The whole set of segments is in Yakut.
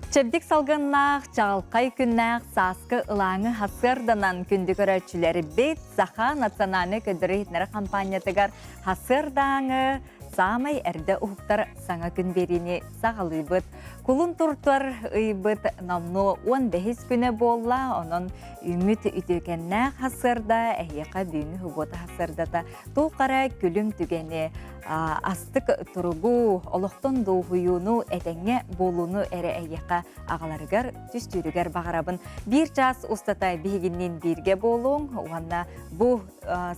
Чэбдик салгыннаах, чаҕылхай күннээх сааскы ылааҥы хасыарданан күндү көрөөччүлэрбит Саха национальнай көрдөрөр-иһитиннэрэр хампаанньатыгар хасыардааҥы саамай эрдэ уһуктар саҥа күн биэриини саҕалыыбыт. Кулун туртар ыйбыт номнуо 15 күнэ буолла, онон үүммүт үтүөкэннээх хасыарда эһиэхэ бүгүҥҥү субуота хасыардата туох эрэ күлүм түгэни, астык туругу, олохтон дуоһуйууну, этэҥҥэ буолууну эрэ эйиэхэ аҕаларыгар түстүүрүгэр баҕарабын. Биир чаас устата биһигинниин бииргэ буолуоҥ уонна бу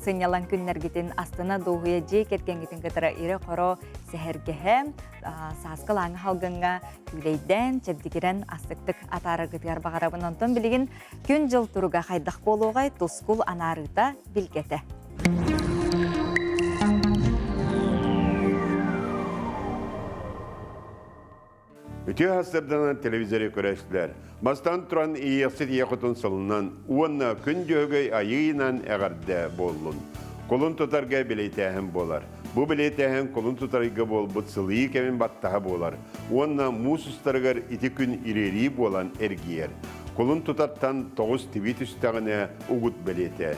сынньалаҥ күннэргитин астына дуоһуйа дьиэ кэргэҥҥитин кытары ирэ-хоро сэһэргэһэ, сааскы лааҥы халгыҥҥа күүлэйдээн, чэбдигирэн астыктык атаараргытыгар баҕарабын. Онтон билигин күн-дьыл туруга хайдах буолуоҕай, тускул анаарыыта билгэтэ. Үтүө хастарданан телевизоры көрөстүлэр. Бастан туран Иэхсит ийэ хотун сылынан уонна күн дьөһөгөй айыынан эҕэрдэ буоллун. Кулун тутарга билэйтээһин буолар. Бу билэйтээһин кулун тутарга буолбут сылыйыы кэмин баттаһа буолар уонна муус устарыгар ити күн ириэрии буолан эргийэр. Кулун тутартан тоҕус тибии түстэҕинэ угут бэлиэтэ.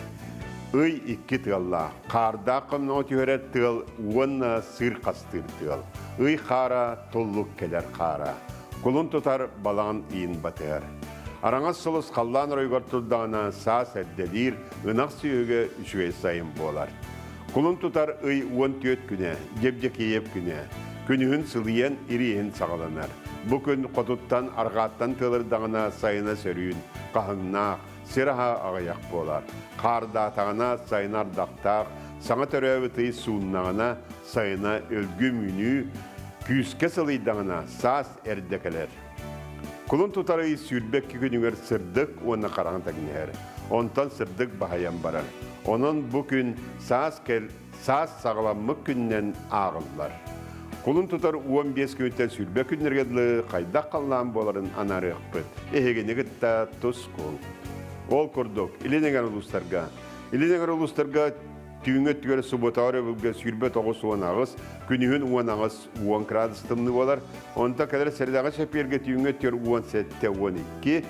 Ый икки тыаллаах. Хаардаах хомноҕо түһэрэр тыал уонна сыыр хастыыр тыал. Ый хаара туллук кэлэр хаара. Кулун тутар балаҕан ыйын батыһар. Араҥас сулус халлаан оройугар турдаҕына саас эрдэлиир, ынах сүөһүгэ үчүгэй сайын буолар. Кулун тутар ый 14 күнэ, Дьэбдьэкиэйэп күнэ. Күнүһүн сылыйан, ириэһин саҕаланар. Бу күн хотуттан, арҕааттан тыалырдаҕына сайына сөрүүн, хаһыҥнаах, сир аһа аҕыйах буолар. Хаардаатаҕына сайына ардахтаах, саҥа төрөөбүт ый сууннаҕына сайына өлгүм үүнүү, күүскэ сылыйдаҕына саас эрдэ кэлэр. Кулун тутар ый 22 күнүгэр сырдык уонна хараҥа тэҥнэһэр. Онтон сырдык баһыйан барар. Онон бу күн саас кэл саас саҕаламмыт күнүнэн ааҕыллар. Кулун тутар 15 күнүттэн 20 күннэргэ дылы хайдах халлаан буоларын анаарыахпыт. Эһигини кытта тускул. Ол курдук, Илин эҥэр улуустарга Илин эҥэр улуустарга түүҥҥү өттүгэр субуотаҕа өрөбүлгэ 29 18, күнүһүн 18 10 градус тымныы буолар. Онтон кэлэр сэрэдэҕэ чэппиэргэ түүҥҥү өттүгэр 17 12,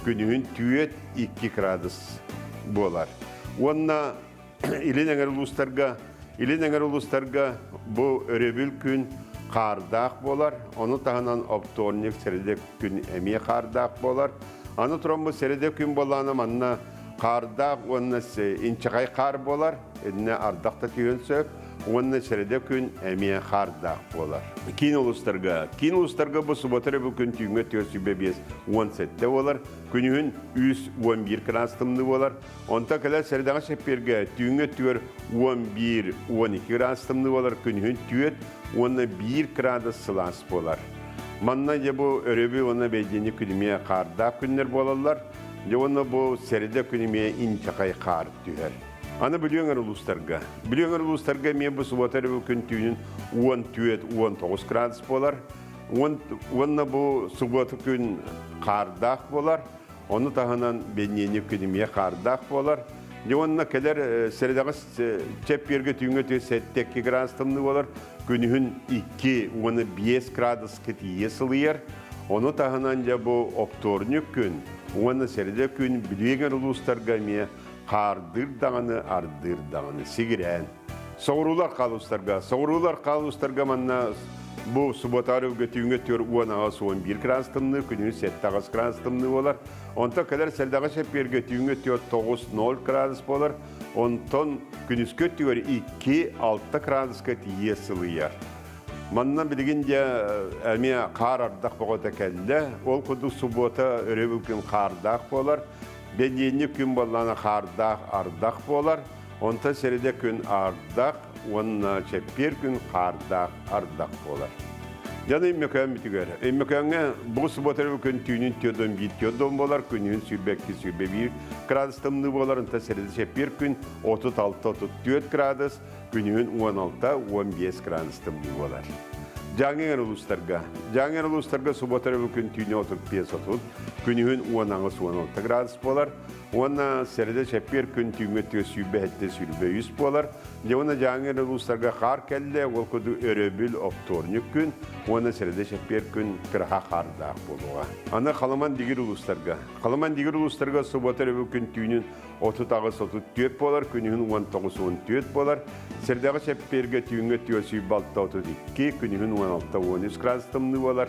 күнүһүн түөрт 2 градус буолар. Уонна Илин эҥэр улуустарга Илин эҥэр улуустарга бу өрөбүл күн хаардаах буолар. Ону таһынан оптуорньук сэрэдэ күн эмиэ хаардаах буолар. Аны туран бу сэрэдэ күн буоллаҕына манна хаардаах уонна инчэҕэй хаар буолар. Иннэ ардах да түһүөн сөп. Уонна сэрэдэ күн эмиэ хаардаах буолар. Киин улуустарга Киин улуустарга бу суббота өрөбүл күн түүҥҥэ 405 17 буолар. Күнүһүн 311 кыраас тымныы буолар. Онтон кэлэр сэрэдэҕэ чэппиэргэ түүҥҥү өттүгэр 11-12 градус тымныы буолар, күнүһүн 4 уонна 1 градус сылаас буолар. Манна дьэ бу өрөбүл уонна бэйдиэнньик күн эмиэ хаардаах күннэр буолаллар. Дьэ уонна бу сэрэдэ күн эмиэ инчэҕэй хаар түһэр. Аны Бүлүү эҥэр улуустарга. Бүлүү эҥэр улуустарга эмиэ бу субуота өрөбүл күн түүнүн 14-19 градус буолар. Уонна бу субуота күн хаардаах буолар. Ону таһынан бэньиэни күн эмиэ хаардаах буолар. Дьэ уонна кэлэр сэрэдэҕэ чэппиэргэ түүҥҥэ түө 7-2 градус тымныы буолар. Күнүһүн 2 уонна 5 градуска тиийэ сылыйар. Ону таһынан дьэ бу оптуорньук күн уонна сэрэдэ күн Бүлүү улуустарга эмиэ хаардыыр даҕаны, ардыыр даҕаны сигирээн. Соҕуруулар хаалустарга, соҕуруулар хаалустарга манна бу субуотаар өлгө түүҥҥэ 48 11 градус тымныы, күнүһүн 7 градус тымныы буолар. Онтон кэлэр сэрдэҕэ чэппиэргэ түүҥҥэ 4 9 0 градус буолар. Онтон күнүскү өттүгэр 2 6 градуска тиийэ сылыйар. Манна билигин дьэ эмиэ хаар ардах бөҕөтө кэллэ. Ол курдук субуота өрөбүл күн хаардаах буолар. Бэньиэнньик күн буоллаҕына хаардаах ардах буолар. Онтон сэрэдэ күн ардах уонна чэппиэр күн хаардаах ардах буолар. Дьон Өймөкөөн бүтүгэр. Өймөкөөҥҥө бу субуота күн түүнүн 4-1 4 буолар, күнүһүн 22-21 градус тымныы буолар, онтон сэрэдэ чэппиэр күн 36-34 градус, күнүһүн 16-15 градус тымныы буолар. Дьааҥы эҥэр улуустарга. Дьааҥы эҥэр улуустарга субуота күн түүнү 35-30, күнүһүн 18-16 градус буолар. Уонна сэрэдэ чэппиэр күн түүҥҥэ өттүгэр 27 23 буолар. Дьэ уонна Дьааҥы эрэ улуустарга хаар кэллэ, ол курдук өрөбүл оптуорунньук күн уонна сэрэдэ чэппиэр күн кыраһа хаардаах буолуоҕа. Аны Халыман Дигир улуустарга. Халыман Дигир улуустарга субуота өрөбүл күн түүнүн 38-34 буолар, күнүһүн 19-14 буолар. Сэрдэҕэ чэппиэргэ түүҥҥэ өттүгэр 106-32, күнүһүн 16-13 градус тымныы буолар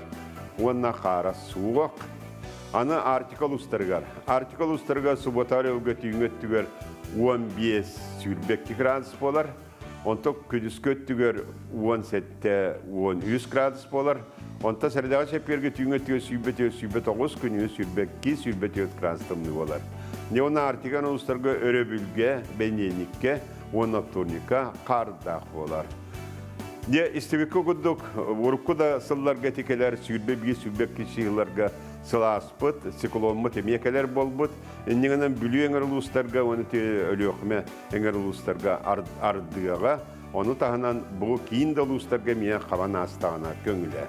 уонна хаара суох. Аны Арктика улуустарыгар. Арктика улуустарыгар субуота өрөбүлгэ түүҥҥү өттүгэр 15-22 градус буолар. Онтон күнүскү өттүгэр 17-13 градус буолар. Онтон сэрэдэҕэ чэппиэргэ түүҥҥү өттүгэр 104-109, күнүһүн 22-24 градус тымныы буолар. Дьэ уонна Арктика улуустарга өрөбүлгэ, бэнидиэнньиккэ уонна вторникка хаардаах буолар. Дьэ, истибиккэ курдук, урукку да сылларга ити кэлэр 21-22 сылларга сылааспыт, цикломмут эмиэ кэлэр буолбут. Инньэ гынан Бүлүү эҥэр улуустарга уонна Өлүөхүмэ эҥэр улуустарга ардыаҕа, ону таһынан бу киин да улуустарга эмиэ хабан аастаҕына көҥүлэ.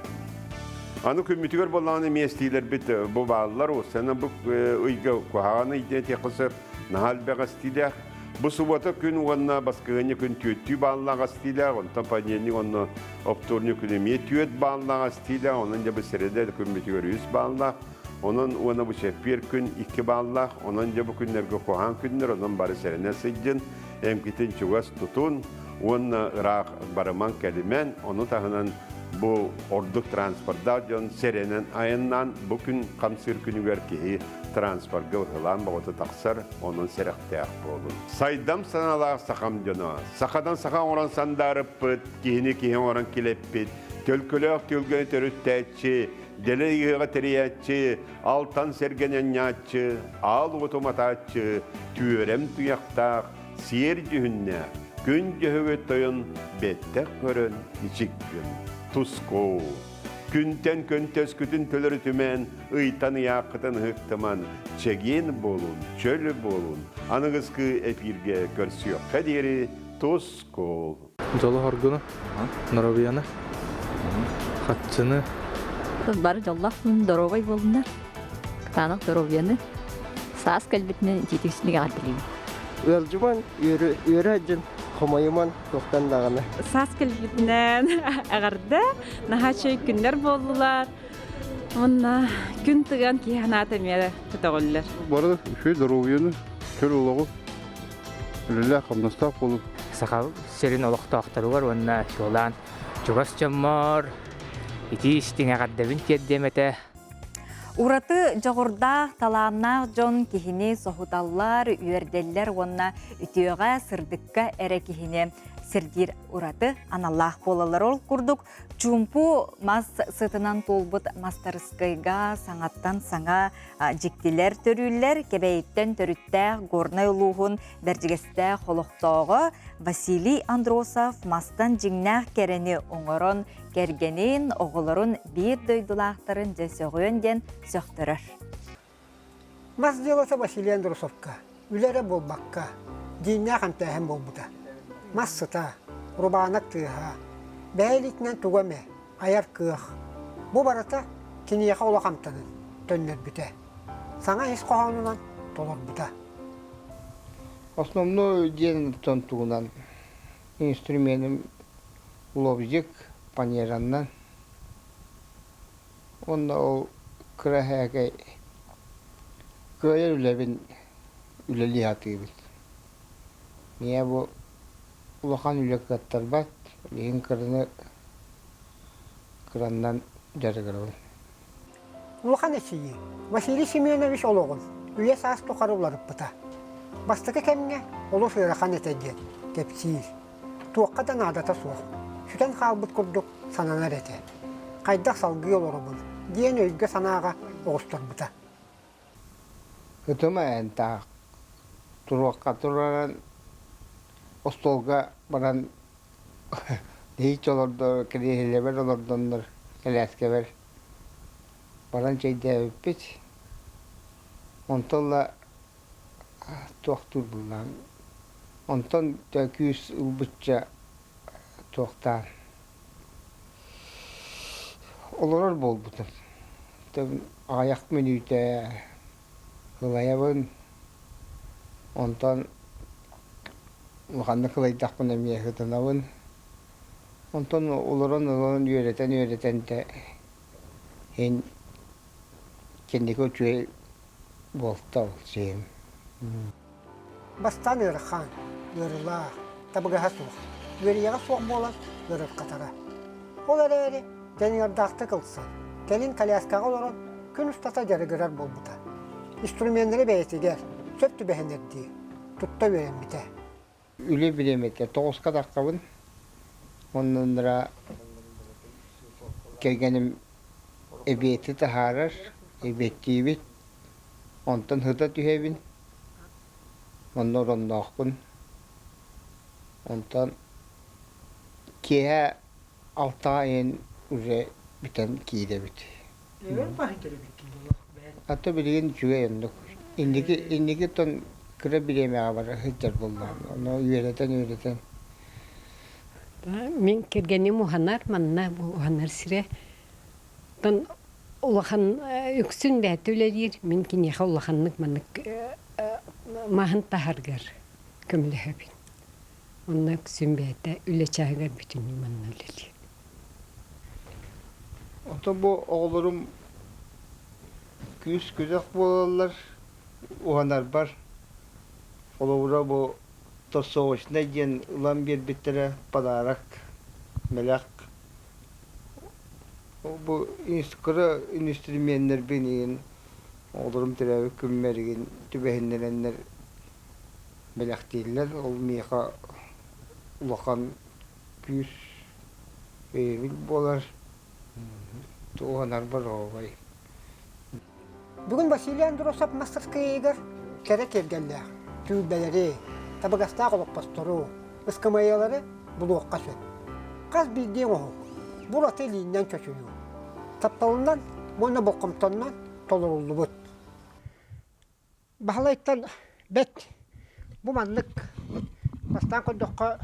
Аны күммүтүгэр буоллаҕына эмиэ эстиилэрбит бу бааллар, уопсайынан бу ыйга куһаҕан ый диэтиэххэ сөп, наһаа элбэх эстиилээх. Бу субуота күн уонна баскыһыанньа күн түөттүү бааллаах астиилээх, онтон понедельник уонна оптуорунньук күн эмиэ түөрт бааллаах астиилээх, онон дьэ бу сэрэдэ күммүтүгэр үс бааллаах, онон уонна бу чэппиэр күн икки бааллаах, онон дьэ бу күннэргэ куһаҕан күннэр, онон бары сэрэнэ сылдьын, эмкитин чугас тутун уонна ыраах барыман кэлимэн, ону таһынан бу ордук транспордаах дьон сэрэнэн айаннаан бу күн хамсыыр күнүгэр киһи транспорга быһылаан бөҕөтө тахсар, онон сэрэхтээх буолун. Сайдам санаалаах сахам дьоно, сахадан саха оҥорон сандаарыппыт, киһини киһи оҥорон килэппит, төлкөлөөх түөлгэни төрүттээччи, дэлэй ыһыаҕы тэрийээччи, алтан сэргэни анньааччы, аал уоту уматааччы, түөрэм туйахтаах, сиэр дьүһүннээх, күн дьөһөгөй тойон бэттэх көрөн ичик гын, тускуу. Күнтэн көнтөскүтүн төлөрүтүмэн, ыйтан ыйааххытын ыһыктыман, чэгиэн буолун, чөл буолун, аныгыскы эпииргэ көрсүөххэ диэри тускул! Дьолу-хоргуну, норобуйаны, хаччыны. Бары дьоллоох доруобай буолуннар, кытаанах доруобуйаны, саас кэлбитинэн итиитик эҕэрдэлиибин. Ыалдьыман, үөрэ сылдьын, хомойуман, туохтан даҕаны. Саас кэлбитинэн эҕэрдэ, наһаа үчүгэй күннэр буоллулар. Уонна күн тыган киһи санаата эмиэ көтөҕүллэр. Бары үчүгэй доруобуйаны, чөл олоҕу, үлэлээх-хамнастаах буолун. Саха сирин олохтоохторугар уонна чуолаан чугас дьоммор итии истиҥ эҕэрдэбин тиэрдиэм этэ. Ураты дьоҕурдаах, талааннаах дьон киһини соһуталлар, үөрдэллэр уонна үтүөҕэ, сырдыкка эрэ киһини сирдиир ураты аналлаах буолаллар. Ол курдук чуумпу мас сытынан туолбут мастарыскыайга саҥаттан саҥа дьиктилэр төрүүллэр. Кэбэйиттэн төрүттээх Горнай улууһун Бэрдьигэстээх олохтооҕо Василий Андросов мастан дьиҥнээх кэрэни оҥорон кэргэнин, оҕолорун биир дойдулаахтарын дьэ сөҕүөн диэн сөхтөрөр. Мас дьыалата Василий Андросовка үлэ эрэ буолбакка, дьиҥнээх эмтээһин буолбута. Мас сыта, рубаанак тыаһа, бэйэ илиитинэн тугу эмэ айар кыах. Бу барыта киниэхэ олох амтанын төннөрбүтэ, саҥа ис хоһоонунан толорбута. Основной диэн тугунан инструменым лобзик панераннан уонна ол кыра һээкэй кыайар үлэбин үлэлии сатыыбын. Ийэ бу улахан үлэ кыаттарбат, билигин кыраны кыраннан дьарыгырабын. Улахан эчийии Василий Семенович олоҕун үйэ-саас тухары уларыппыта. Бастакы кэмҥэ олус ыарахан этэ диэн кэпсиир. Туохха да наадата суох, сүтэн хаалбыт курдук сананар этэ. Хайдах салгыы олоробун диэн өйгө-санааҕа оҕустарбыта. Ытым айантаах туруохха тураран остуолга баран нэһииччэ олордо кириэһилэбэр олордоннор кэлээскэбэр баран чэйдээбиппит. Онтон ыла туохтуур буоллаҕым. Онтон күүс ылбычча туохтаан олорор буолбутум. Аҕыйах мүнүүтэ ылайабын. Онтон улаханнык кылайдахпына эмиэ сытанабын. Онтон олорон-олорон үөрэтэн-үөрэтэн да иһин кэнники үчүгэй буолта ол сиэм. Бастаан ыарахан, ыарыылаах, табыгаһа суох, үөрүйэҕэ суох буолан ыарырҕатара. Ол эрээри дьаныардаахтык ылсан, кэлин коляскаҕа олорон күн устата дьарыгырар буолбута. Инструменнары бэйэтигэр сөп түбэһиннэрдии тутта үөрэммитэ. Үлэ бириэмэтэ тоҕуска таххабын. Оннуннара кэргэним эбиэти таһаарар, эбиэттиибит. Онтон сыта түһэбин. Онно оронноохпун. Онтон киэһэ алтаҕа иһин уже бүтэн киирэбит. А то билигин үчүгэй оннук. Инники инники тон кыра бириэмэҕэ бара сылдьар буоллаҕым. Ону үөрэтэн-үөрэтэн. Мин кэргэним уһанар, манна бу уһанар сирэ. Оттон улахан үксүн бэйэтэ үлэлиир. Мин киниэхэ улаханнык маннык маһын таһаргар көмөлөһөбүн. Онно үксүн бэйэтэ үлэ чааһыгар бүтүннүү манна үлэлиир. Оттон бу оҕолорум күүс-күдэх буолаллар, уһанарбар. Холобура бу тосовочнай диэн ылан биэрбиттэрэ подарок, бэлэх. Бу кыра инструменнэрбин игин оҕолорум төрөөбүт күммэр игин түбэһиннэрэннэр бэлэхтииллэр. Ол миэхэ улахан күүс өйөбүл буолар. Туһанарбар оһуобай. Бүгүн Василий Андросов мастарскыйыгар кэрэ киэргэллээх түүрбэлэри, табыгастаах олоппостору, ыскамыайалары булуохха сөп. Хас биирдии оҥоһук бу ураты илииннэн чочуйуу, тапталынан уонна болҕомтоннон толоруллубут. Баһылайтан бэт бу маннык бастаан көрдөххө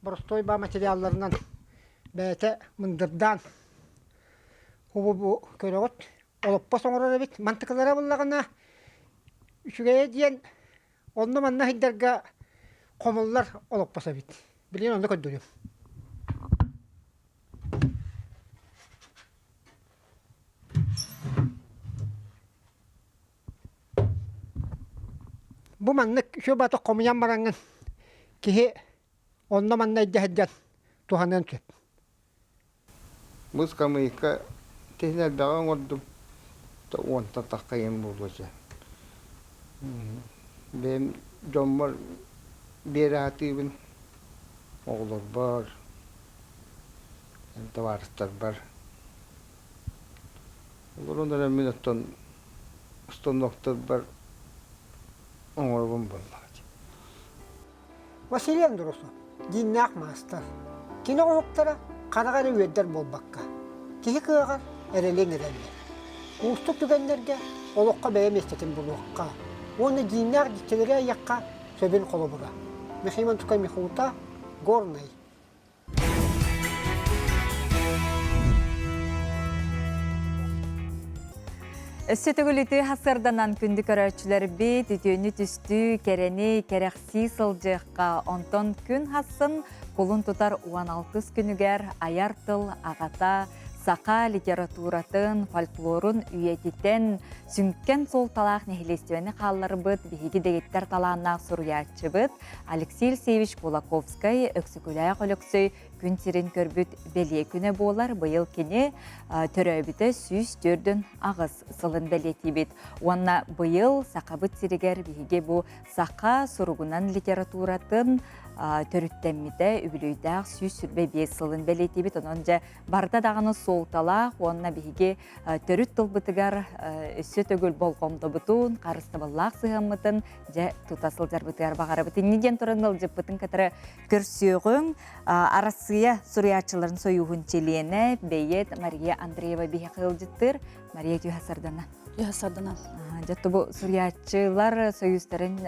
боростуой баа материалларынан бэйэтэ мындырдаан бу бу көрөҕүт олоппос оҥорор эбит мантыкылара буллаҕына үчүгэйэ диэн онно манна сылдьарга хомуллар олоппос эбит билигин онно көрдөрүөм Бу маннык үчүгэй баҕатык хомуйан бараҥҥын киһи онно-манна илдьэ сылдьан туһаныан сөп. Бу ыскамыайка тиһин элбэҕи оҥордум, уонтан тахха ийэм буолуо чэ. Бэйэм дьоммор биэрэ сатыыбын, оҕолорбор, табаарыстарбар. Олорон эрэн мин оттон станоктарбар оҥоробун буоллаҕа дии. Василий Андросов дьиҥнээх маастар. Кини оҥоһуктара хараҕа эрэ үөрдэр буолбакка, киһи кыаҕар эрэли иҥэрэллэр. Уустук түгэннэргэ олоххо бэйэ миэстэтин булуохха уонна дьиҥнээх дьиктилэри айыахха сөбүн холобура. Михаил Антукай Михута, Горнай. Өссө төгүл үтүө хасырданан күндү көрөөччүлэрбит үтүөнү түстүү, кэрэни кэрэхсии сылдьыахха, онтон күн хассын кулун тутар 16 күнүгэр айар тыл аҕата саха литературатын, фольклорун үйэтитэн сүҥкэн суолталаах нэһилиэстибэни хаалларбыт биһиги дэгиттэр талааннаах суруйааччыбыт Алексей Алексеевич Кулаковскай Өксөкүлээх Өлөксөй күн сирин көрбүт бэлиэ күнэ буолар. Быйыл кини төрөөбүтэ 148 сылын бэлиэтиибит. Уонна быйыл Сахабыт сиригэр биһиги бу саха суругунан литературатын төрүттэммитэ үбүлүөйдээх 125 сылын бэлиэтиибит. Онон дьэ барыта даҕаны суолталаах уонна биһиги төрүт тылбытыгар өссө төгүл болҕомтобутун, харыстабыллаах сыһыаммытын дьэ тута сылдьарбытыгар баҕарабыт. Инни диэн туран ыалдьыппытын кытары көрсүөҕүҥ. Арассыыйа суруйааччыларын сойууһун чилиэнэ, бэйиэт Мария Андреева биһиэхэ ыалдьыттыыр. Мария түһэ сардана. Түһэ сардана. Дьэ бу суруйааччылар сойуустарын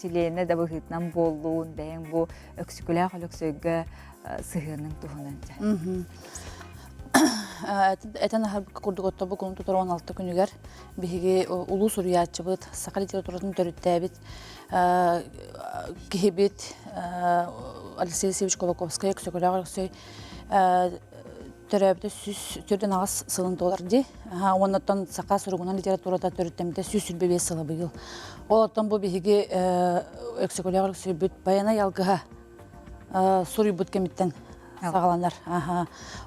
чилиэнэ да быһыытынан буоллун, бэйэҥ бу Өксөкүлээх Өлөксөйгө сыһыаныҥ туһунан дьэ. этэн аһарбыкка курдук отто бу кулун тутар 16 күнүгэр биһиги улуу суруйааччыбыт, саха литературатын төрүттээбит киһибит Алексей Алексеевич Кулаковскай, Өксөкөлөөх Өлөксөй төрөөбүтэ 148 сылын туолар дии. Уоннаттан саха суругунан литературата төрүттэммитэ 125 сыла быйыл. Ол оттон бу биһиги Өксөкөлөөх Өлөксөйбүт Байанай алгыһа суруйбут кэмиттэн саҕаланар.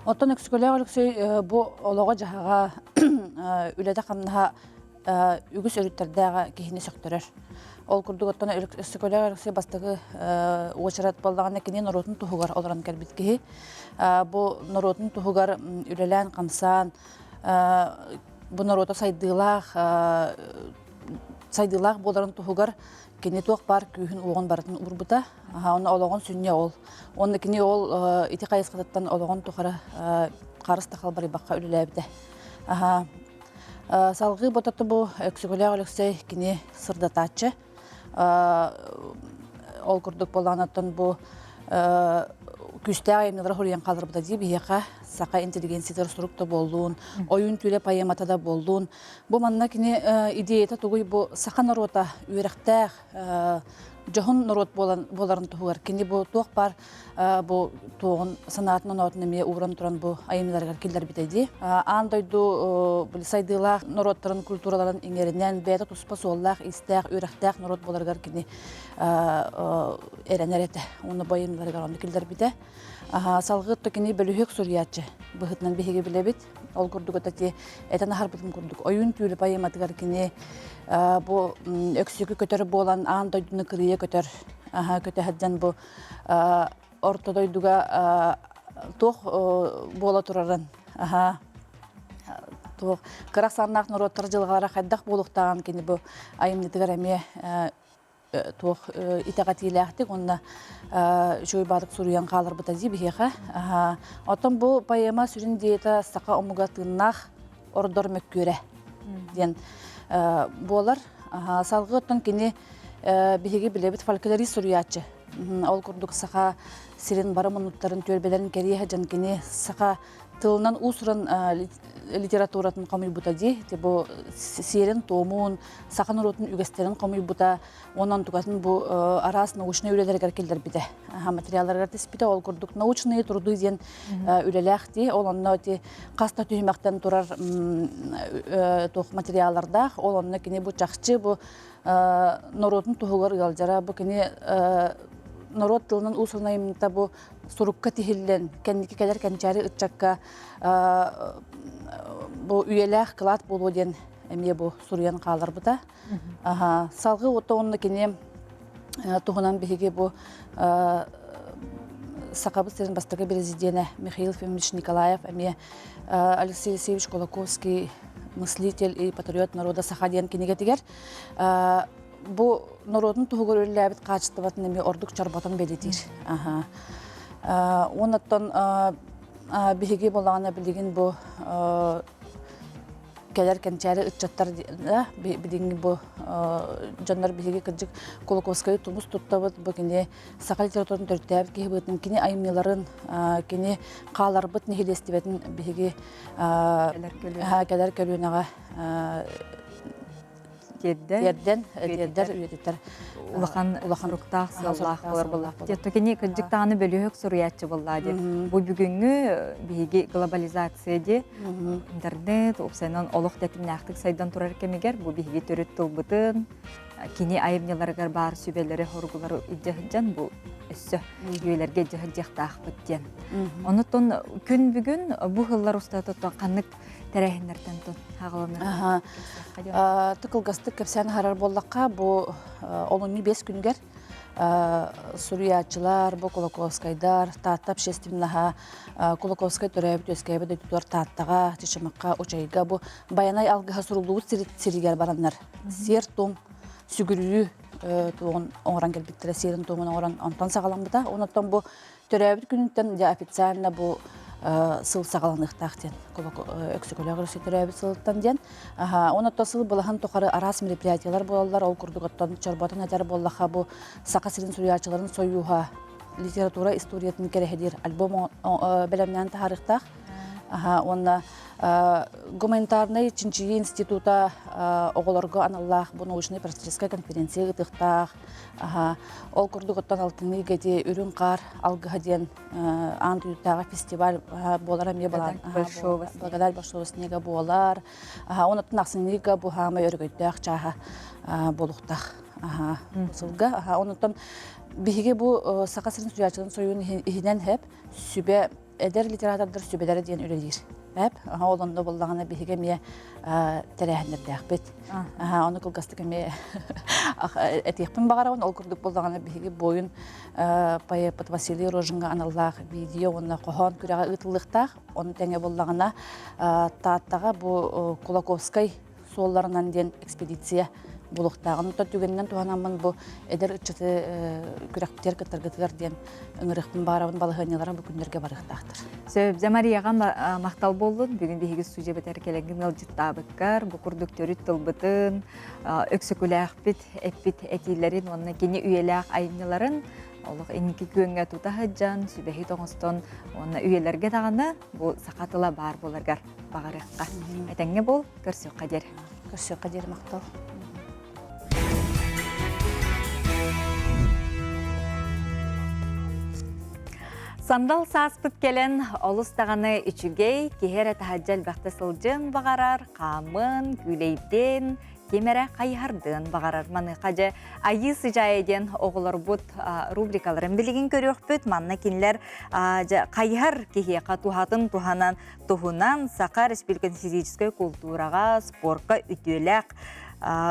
Оттон Өксөкөлөөх Өлөксөй бу олоҕо-дьаһаҕа, үлэтэ-хамнаһа үгүс өрүттэрдээҕэ киһини сөхтөрөр. Ол курдук оттон Өксөкөлөөх Өлөксөй бастакы уочарат буоллаҕына кини норуотун туһугар олорон кэлбит киһи. Бу норуотун туһугар үлэлээн-хамсаан бу норуота сайдыылаах сайдыылаах буоларын туһугар кини туох баар күүһүн-уоҕун барытын уурбута. Онно олоҕун сүнньэ ол. Уонна кини ол ити хайысхатыттан олоҕун тухары харыс да халбарыйбакка үлэлээбитэ. Салгыы бототу бу Өксөкүлээх Өлөксөй кини сырдатааччы. Ол курдук буоллаҕына бу күүстээх айымньылары суруйан хаалларбыта дии биһиэхэ саха интеллигенциятыгар сурук да буоллун, ойуун түүлэ поэмата да буоллун. Бу манна кини идеята тугуй бу саха норуота үөрэхтээх дьоһун норуот буолан буоларын туһугар кини бу туох баар бу туоҕун санаатын оноотун эмиэ ууран туран бу айымньыларыгар киллэрбитэ дии. Аан дойду сайдыылаах норуоттарын культураларын иҥэринэн бэйэтэ туспа суоллаах-иистээх, үөрэхтээх норуот буоларыгар кини эрэнэр этэ. Уонна бу айымньыларыгар онно киллэрбитэ. Салгыы кини бөлүһүөк суруйааччы быһыытынан биһиги билэбит. Ол курдук это этэн аһарбытым курдук ойуун түүлү поэматыгар кини бу өксүкү көтөр буолан аан дойдуну кырыйа көтөр көтө сылдьан бу орто дойдуга туох буола турарын туох кыра ахсааннаах норуоттар дьылҕалара хайдах буолуохтааҕын кини бу айымньытыгар эмиэ туох итэҕэтиилээхтик уонна үчүгэй баатык суруйан хааларбыта дии биһиэхэ. Оттон бу поэма сүрүн идеята саха омуга тыыннаах ордор мөккүөрэ диэн буолар. Салгыы оттон кини биһиги билэбит фольклорист суруйааччы. Ол курдук саха сирин бары муннуктарын түөлбэлэрин кэрийэ сылдьан кини саха тылынан уус-уран литературатын хомуйбута дии. Бу сиэрин-туомун, саха норуотун үгэстэрин хомуйбута, онон тукатын бу араас научнай үлэлэригэр киллэрбитэ. Материалларыгар тиспитэ. Ол курдук научные труды диэн үлэлээх дии. Ол онно ити хас да түһүмэхтэн турар туох материаллардаах. Ол онно кини бу чахчы бу норуотун туһугар ыалдьара, бу кини норуот тылынан уус-уран айымньыта бу сурукка тиһиллэн, кэнники кэлэр кэнчээри ыччакка бу үйэлээх кылаат буолуо диэн эмиэ бу суруйан хааларбыта. Салгыы ото онно кини туһунан биһиги бу Сахабыт сирин бастакы президенэ Михаил Ефимович Николаев эмиэ Алексей Алексеевич Кулаковский мыслитель и патриот народа Саха диэн кинигэтигэр бу норуотун туһугар үлэлээбит хаачыстыбатын эмиэ ордук чорботон бэлиэтиир. Уоннаттан биһиги буоллаҕына билигин бу кэлэр кэнчээри ыччаттар билиҥҥи бу дьоннор биһиги кырдьык Кулаковскайы тумус туттабыт бу кини саха литературатын төрүттээбит киһи быһыытынан кини айымньыларын кини хааларбыт нэһилиэстибэтин биһиги кэлэр көлүөнэҕэ тиэрдэн тиэрдэр үйэтитэр улахан улахан руктаах сыаллаах буолар буоллахпыт. Дьэ кини кырдьык даҕаны бөлүһүөк суруйааччы буоллаа дии. Бу бүгүҥҥү биһиги глобализация дии интернет уопсайынан олох тэтимнээхтик сайдан турар кэмигэр бу биһиги төрүт тылбытын кини айымньыларыгар баар сүбэлэри хоругулары илдьэ сылдьан бу өссө үйэлэргэ илдьэ сылдьыахтаахпыт диэн. Онутон күн бүгүн бу сыллар устата ханнык тэрээһиннэртэн тон хаҕаланар. Тыкылгастык кэпсээн аһарар буоллахха, бу олунньу биэс күнүгэр суруйааччылар, бу Кулаковскайдар, Таатта общественноһа, Кулаковскай төрөөбүт үөскээбит дойдутугар Тааттаҕа, Чычымахха, Учайга бу Байанай алгыһа суруллубут сиригэр бараннар сиэр-туом сүгүрүйүү туоҕун оҥорон кэлбиттэрэ, сиэрин-туомун оҥорон онтон саҕаламмыта. Онтон бу Төрөөбүт күнүттэн дьэ официально бу сыл саҕаланыахтаах диэн Өксөкөлөөх Өрөсү төрөөбүт сылыттан диэн. Онон сыл былаһын тухары араас мероприятиялар буолаллар. Ол курдук оттон чорботон этэр буоллаха бу Саха сирин суруйааччыларын сойууһа литература историятын кэрэһэлиир альбом бэлэмнээн таһаарыахтаах. Уонна гуманитарнай чинчийии института оҕолорго аналлаах бу научнай практическай конференция ыытыахтаах. Ол курдук оттон алтынньы ити үрүҥ хаар алгыһа диэн аан дойдутааҕы фестиваль буолар эмиэ Благодать большого снега буолар. Онуттан ахсынньыга бу хаамай өрөгөйдөөх чааһа буолуохтаах сылга. Онуттан биһиги бу Саха сирин суруйааччыларын сойуун иһинэн хэп сүбэ эдэр литератордар сүбэлэрэ диэн үлэлиир. Эп, ол онно буллаҕына биһиги эмиэ тэрээһиннэрдээхпит. Ону кылгастык эмиэ этиэхпин баҕарабын. Ол курдук буллаҕына биһиги буойун поэппыт Василий Рожинга аналлаах видео уонна хоһоон күрэҕэ ыытыллыахтаах. Ону тэҥэ буллаҕына Тааттаҕа бу Кулаковскай суолларынан диэн экспедиция булуохтааҕын оттон түгэнинэн туһанаммын бу эдэр ыччаты күрэхпитигэр кыттаргытыгар диэн ыҥырыахпын баҕарабын балаһыанньалара бу күннэргэ барыахтаахтар. Сөп, Марияҕа махтал буоллун. Бүгүн биһиги студиябытыгар кэлэҥҥин ыалдьыттаабыккар, бу курдук төрүт тылбытын, өксөкүлээхпит эппит этиилэрин уонна кини үйэлээх айымньыларын олох инники күөҥҥэ тута сылдьан, сүбэһит оҥостон уонна үйэлэргэ даҕаны бу саха тыла баар буоларгар баҕарыахха. Этэҥҥэ буол, көрсүөххэ диэри. Көрсүөххэ диэри махтал. Сандал сааспыт кэлэн, олус даҕаны үчүгэй, киһи эрэ таһырдьа элбэхтэ сылдьыан баҕарар, хаамын, күүлэйдин, ким эрэ хайыһардыан баҕарар. Маныаха дьэ Айыы сыдьаайа диэн оҕолорбут рубрикаларын билигин көрүөхпүт. Манна кинилэр дьэ хайыһар киһиэхэ туһатын туһанан туһунан Саха Республикатын физическэй култуураҕа, спорка үтүөлээх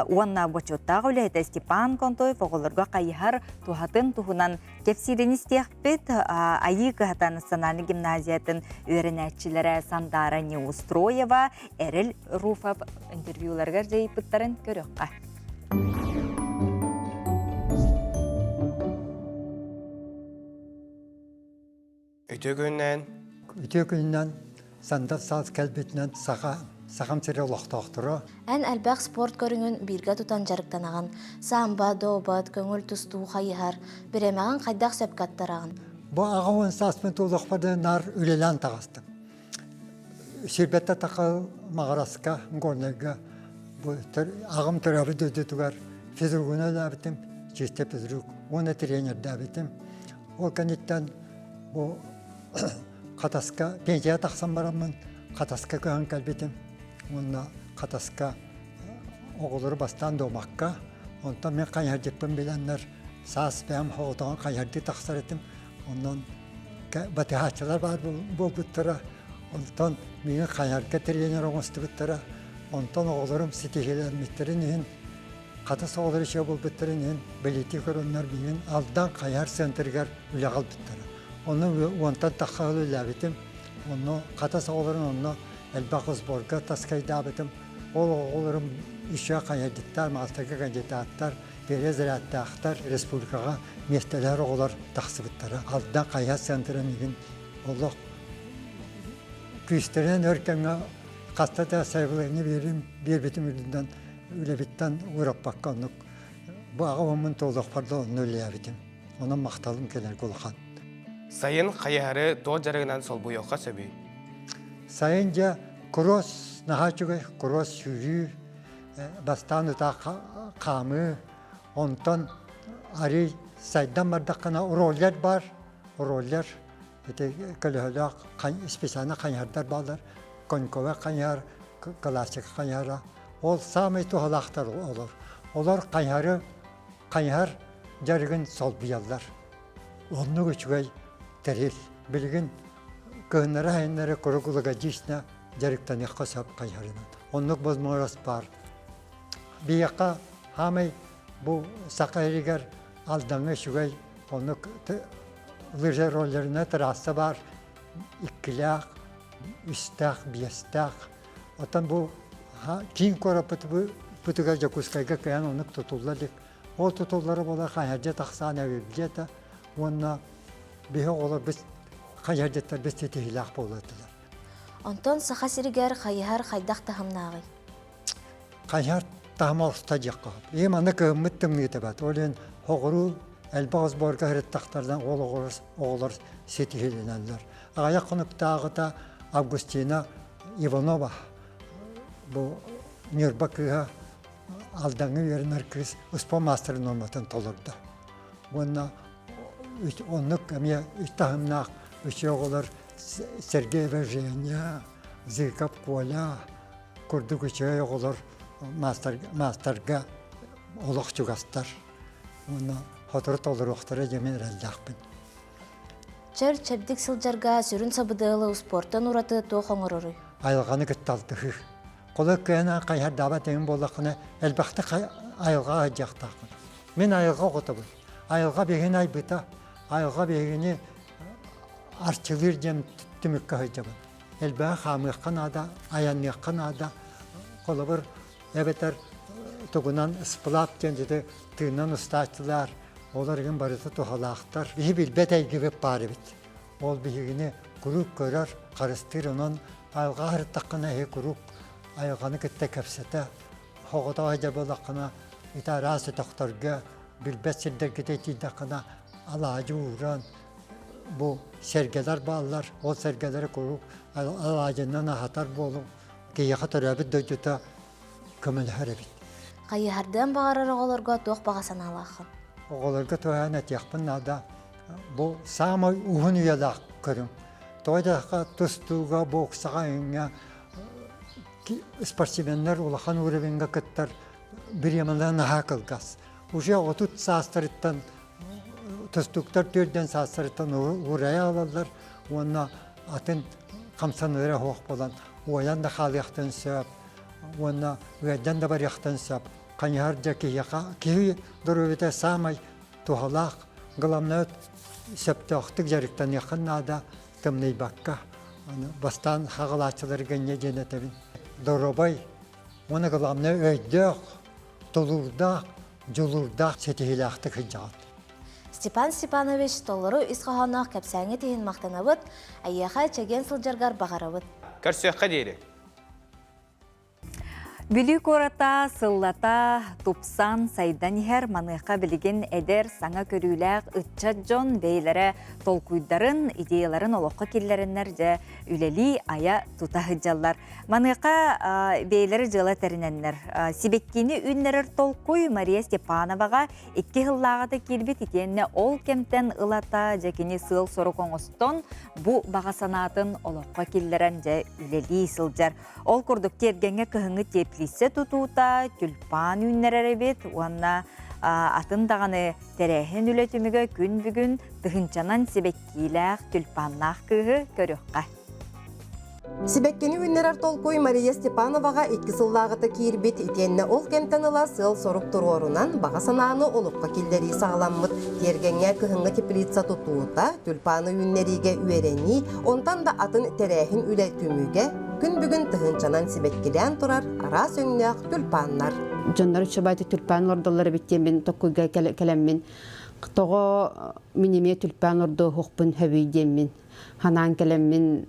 уонна бочуоттаах үлэһитэ Степан Контоев оҕолорго хайыһар туһатын туһунан кэпсиирин истиэхпит. Айыы кыһата национальнай гимназиятын үөрэнээччилэрэ Сандара Неустроева, Эрэл Руфов интервьюларыгар дьайыппыттарын көрүөххэ. Үтүө күнүнэн. Үтүө күнүнэн сандал саас кэлбитинэн саха сахам сирэ олохтоохторо. Эн элбэх спорт көрүҥүн бииргэ тутан дьарыктанаҕын. Самбо, дуобат, көҥүл тустуу хайыһар. Бириэмэҕин хайдах сөпкө аттараҕын? Бу 80 сааспын туолуохпар наар үлэлээн таҕыстым. Сирбэттэ таха Маҕараска, Горнайга бу аҕам төрөөбүт дойдутугар физругунан үлэлээбитим, чисто физрук уонна тренердээбитим. Ол кэнниттэн бу Хатаска пенсия тахсан бараммын Хатаска көһөн кэлбитим. Уонна Хатаска оҕолору бастаан дуомакка, онтон мин хайыһардьыппын билэннэр саас бэйэм соҕотоҕун хайыһардыы тахсар этим. Онон батыһааччылар баар буолбуттара. Онтон миигин хайыһарга тренер оҥостубуттара. Онтон оҕолорум ситиһиилэммиттэрин иһин Хатас оҕолоро үчүгэй буолбуттарын иһин бэлиэтии көрөннөр миигин Алдан хайыһар центрыгар үлэҕэ ылбыттара. Онно уонтан тахса сыл үлэлээбитим. Онно Хатас оҕолорун онно элбэх сборга таскайдаабытым. Ол оҕолорум еще хайыһардьыттар, маастарга кандидаттар, перезарядтаахтар республикаҕа миэстэлэһэр оҕолор тахсыбыттара. Алдан хайыһар центра миигин олох күүстэринэн өр кэмҥэ хаста да сайабылыанньа биэрбитим үрдүнэн үлэбиттэн уураппакка оннук бу аҕа уоммун туолуохпар да онно үлэлээбитим. Онон махталым кэлэргэ улахан. Сайын хайыһары туох дьарыгынан солбуйуохха сөбүй? Сайын дьэ кросс наһаа үчүгэй, кросс сүүрүү, бастаан утаа хаамыы, онтон арый сайдан бардаххына роллер бар, роллер ити көлөһөлөөх специально хайыһардар бааллар, коньковай хайыһар, классика хайыһара. Ол саамай туһалаахтар олор. Олор хайыһары хайыһар дьарыгын солбуйаллар. Оннук үчүгэй тэрил. Билигин кыһыннары-сайыннары круглогодично дьарыктаныахха сөп хайыһарынан. Оннук возможность баар. Биһиэхэ хаамай бу саха сиригэр Алдаҥҥа үчүгэй оннук лыжа роллерына трасса баар иккилээх, үстээх, биэстээх. Оттон бу киин куораппыт бытыгар Дьокуускайга кыайан оннук тутулла илик. Ол тутуллара буолар хайыһардьа тахсаан эбиллиэ этэ уонна биһи оҕолор біз хайыһардьыттар біз ситиһиилээх буолуо этилэр. Онтон Саха сиригэр хайыһар хайдах таһымнааҕый? Хайыһар таһыма орто диэххэ сөп. Ийм аны кыһыммыт тымныыта бат. Ол иһин соҕуруу элбэх сборга сырыттахтарына ол оҕолор, оҕолор ситиһилинэллэр. Аҕыйах хонуктааҕыта Августина Иванова бу Ньурба кыыһа Алдаҥҥа үөрэнэр кыыс успуон маастарын нуорматын толордо. Уонна оннук эмиэ үс таһымнаах үчүгэй оҕолор Сергеева Женя, Зыков Коля курдук үчүгэй оҕолор маастарга олох чугастар. Уонна сотору толоруохтара диэн эрэллээхпин. Чөл чэбдик сылдьарга сүрүн сабыдыалы успуортан ураты туох оҥороруй? Айылҕаны кытта алтыһыы. Холо кыһын хайыһардаабат эҥин буоллаххына, элбэхтик айылҕаҕа сылдьыахтааххын. Мин айылҕа оҕотобун. Айылҕа биһигини айбыта, айылҕа биһигини арчылыыр диэн түмүккэ сылдьабын. Элбэҕи хаамыахха наада, айанныахха наада. Холобур, эбэтэр тугунан сплав диэн дьиты тыыннан устааччылар, олор игин барыта туһалаахтар. Биһи билбэт эйгэбит баар эбит. Ол биһигини куруук көрөр, харыстыыр, онон айылҕа аһыртаххына эһи куруук айылҕаны кытта кэпсэтэ, хоҕотоҕо сылдьар буоллаххына, ити араас өтөхтөргө, билбэт сирдэргитэ тиийдэххинэ алаадьы ууран, бу сэргэлэр бааллар, ол сэргэлэри куруук алаадьыннан аһатар буолуҥ, киһиэхэ төрөөбүт дойдута көмөлөһөр эбит. Хайыһардыан баҕарар оҕолорго туох баҕа санаалааххын? Оҕолорго туһаан этиэхпин наада. Бу саамай уһун үйэлээх көрүҥ. Тоҕо диэтэххэ тустууга, боксаҕа эҥҥэ спортсменнар улахан уровеньга кыттар бириэмэлэрэ наһаа кылгас. Уже 30 саастарыттан тустууктар төрдөн саастарыттан уурайа алаллар уонна атын хамсаныыра суох буолан уойан да хаалыахтан сөп уонна ыалдьан да барыахтан сөп. Хайыһар дьэ киһиэхэ киһи доруобуйата саамай туһалаах, главное сөптөөхтүк дьарыктаныаххын наада тымныйбакка. Аны бастаан хаҕылааччыларга инньэ диэн этэбин. Доруобай уонна главное өйдөөх, тулуурдаах, дьулуурдаах ситиһиилээхтик сылдьаҕыт. Степан Степанович толору ис хоһоонноох кэпсээҥҥит иһин махтанабыт, эйиэхэ чэгиэн сылдьаргар баҕарабыт. Көрсүөххэ диэри. Бүлүү куората сыллата тупсан, сайдан иһэр. Маныаха билигин эдэр, саҥа көрүүлээх ыччат дьон бэйэлэрэ толкуйдарын, идеяларын олоххо киллэрэннэр дьэ үлэлии, айа тута сылдьаллар. Маныаха бэйэлэрэ дьыала тэринэннэр. Сибэккини үүннэрэр толкуй Мария Степановаҕа икки сыллааҕыта киирбит итиэннэ ол кэмтэн ылата дьэ кини сыал-сорук оҥостон бу баҕа санаатын олоххо киллэрэн дьэ үлэлии сылдьар. Ол курдук тиэргэҥҥэ кыһыҥҥы теплица тутуута, тюльпан үүннэрэр эбит уонна атын даҕаны тэрээһин үлэ түмүгэ күн бүгүн тыһыынчанан сибэккиилээх тюльпаннаах кыыһы көрүөххэ. Сибэккини үүннэрэр толкуй Мария Степановаҕа икки сыллааҕыта киирбит итиэннэ ол кэмтэн ыла сыал-сорук туруорунан баҕа санааны олоххо киллэрии саҕаламмыт. Тиэргэҥҥэ кыһыҥҥы теплица тутуута, тюльпаны үүннэриигэ үөрэнии, онтон да атын тэрээһин үлэ түмүгэ күн бүгүн тыһыынчанан сибэккилээн турар араас өҥнөөх тюльпаннар. Дьоннор үчүгэй тюльпан олордоллор эбит диэн токкуйга кэлэммин тоҕо мин эмиэ тюльпан ордуохпун сөбүй диэммин ханаан кэлэммин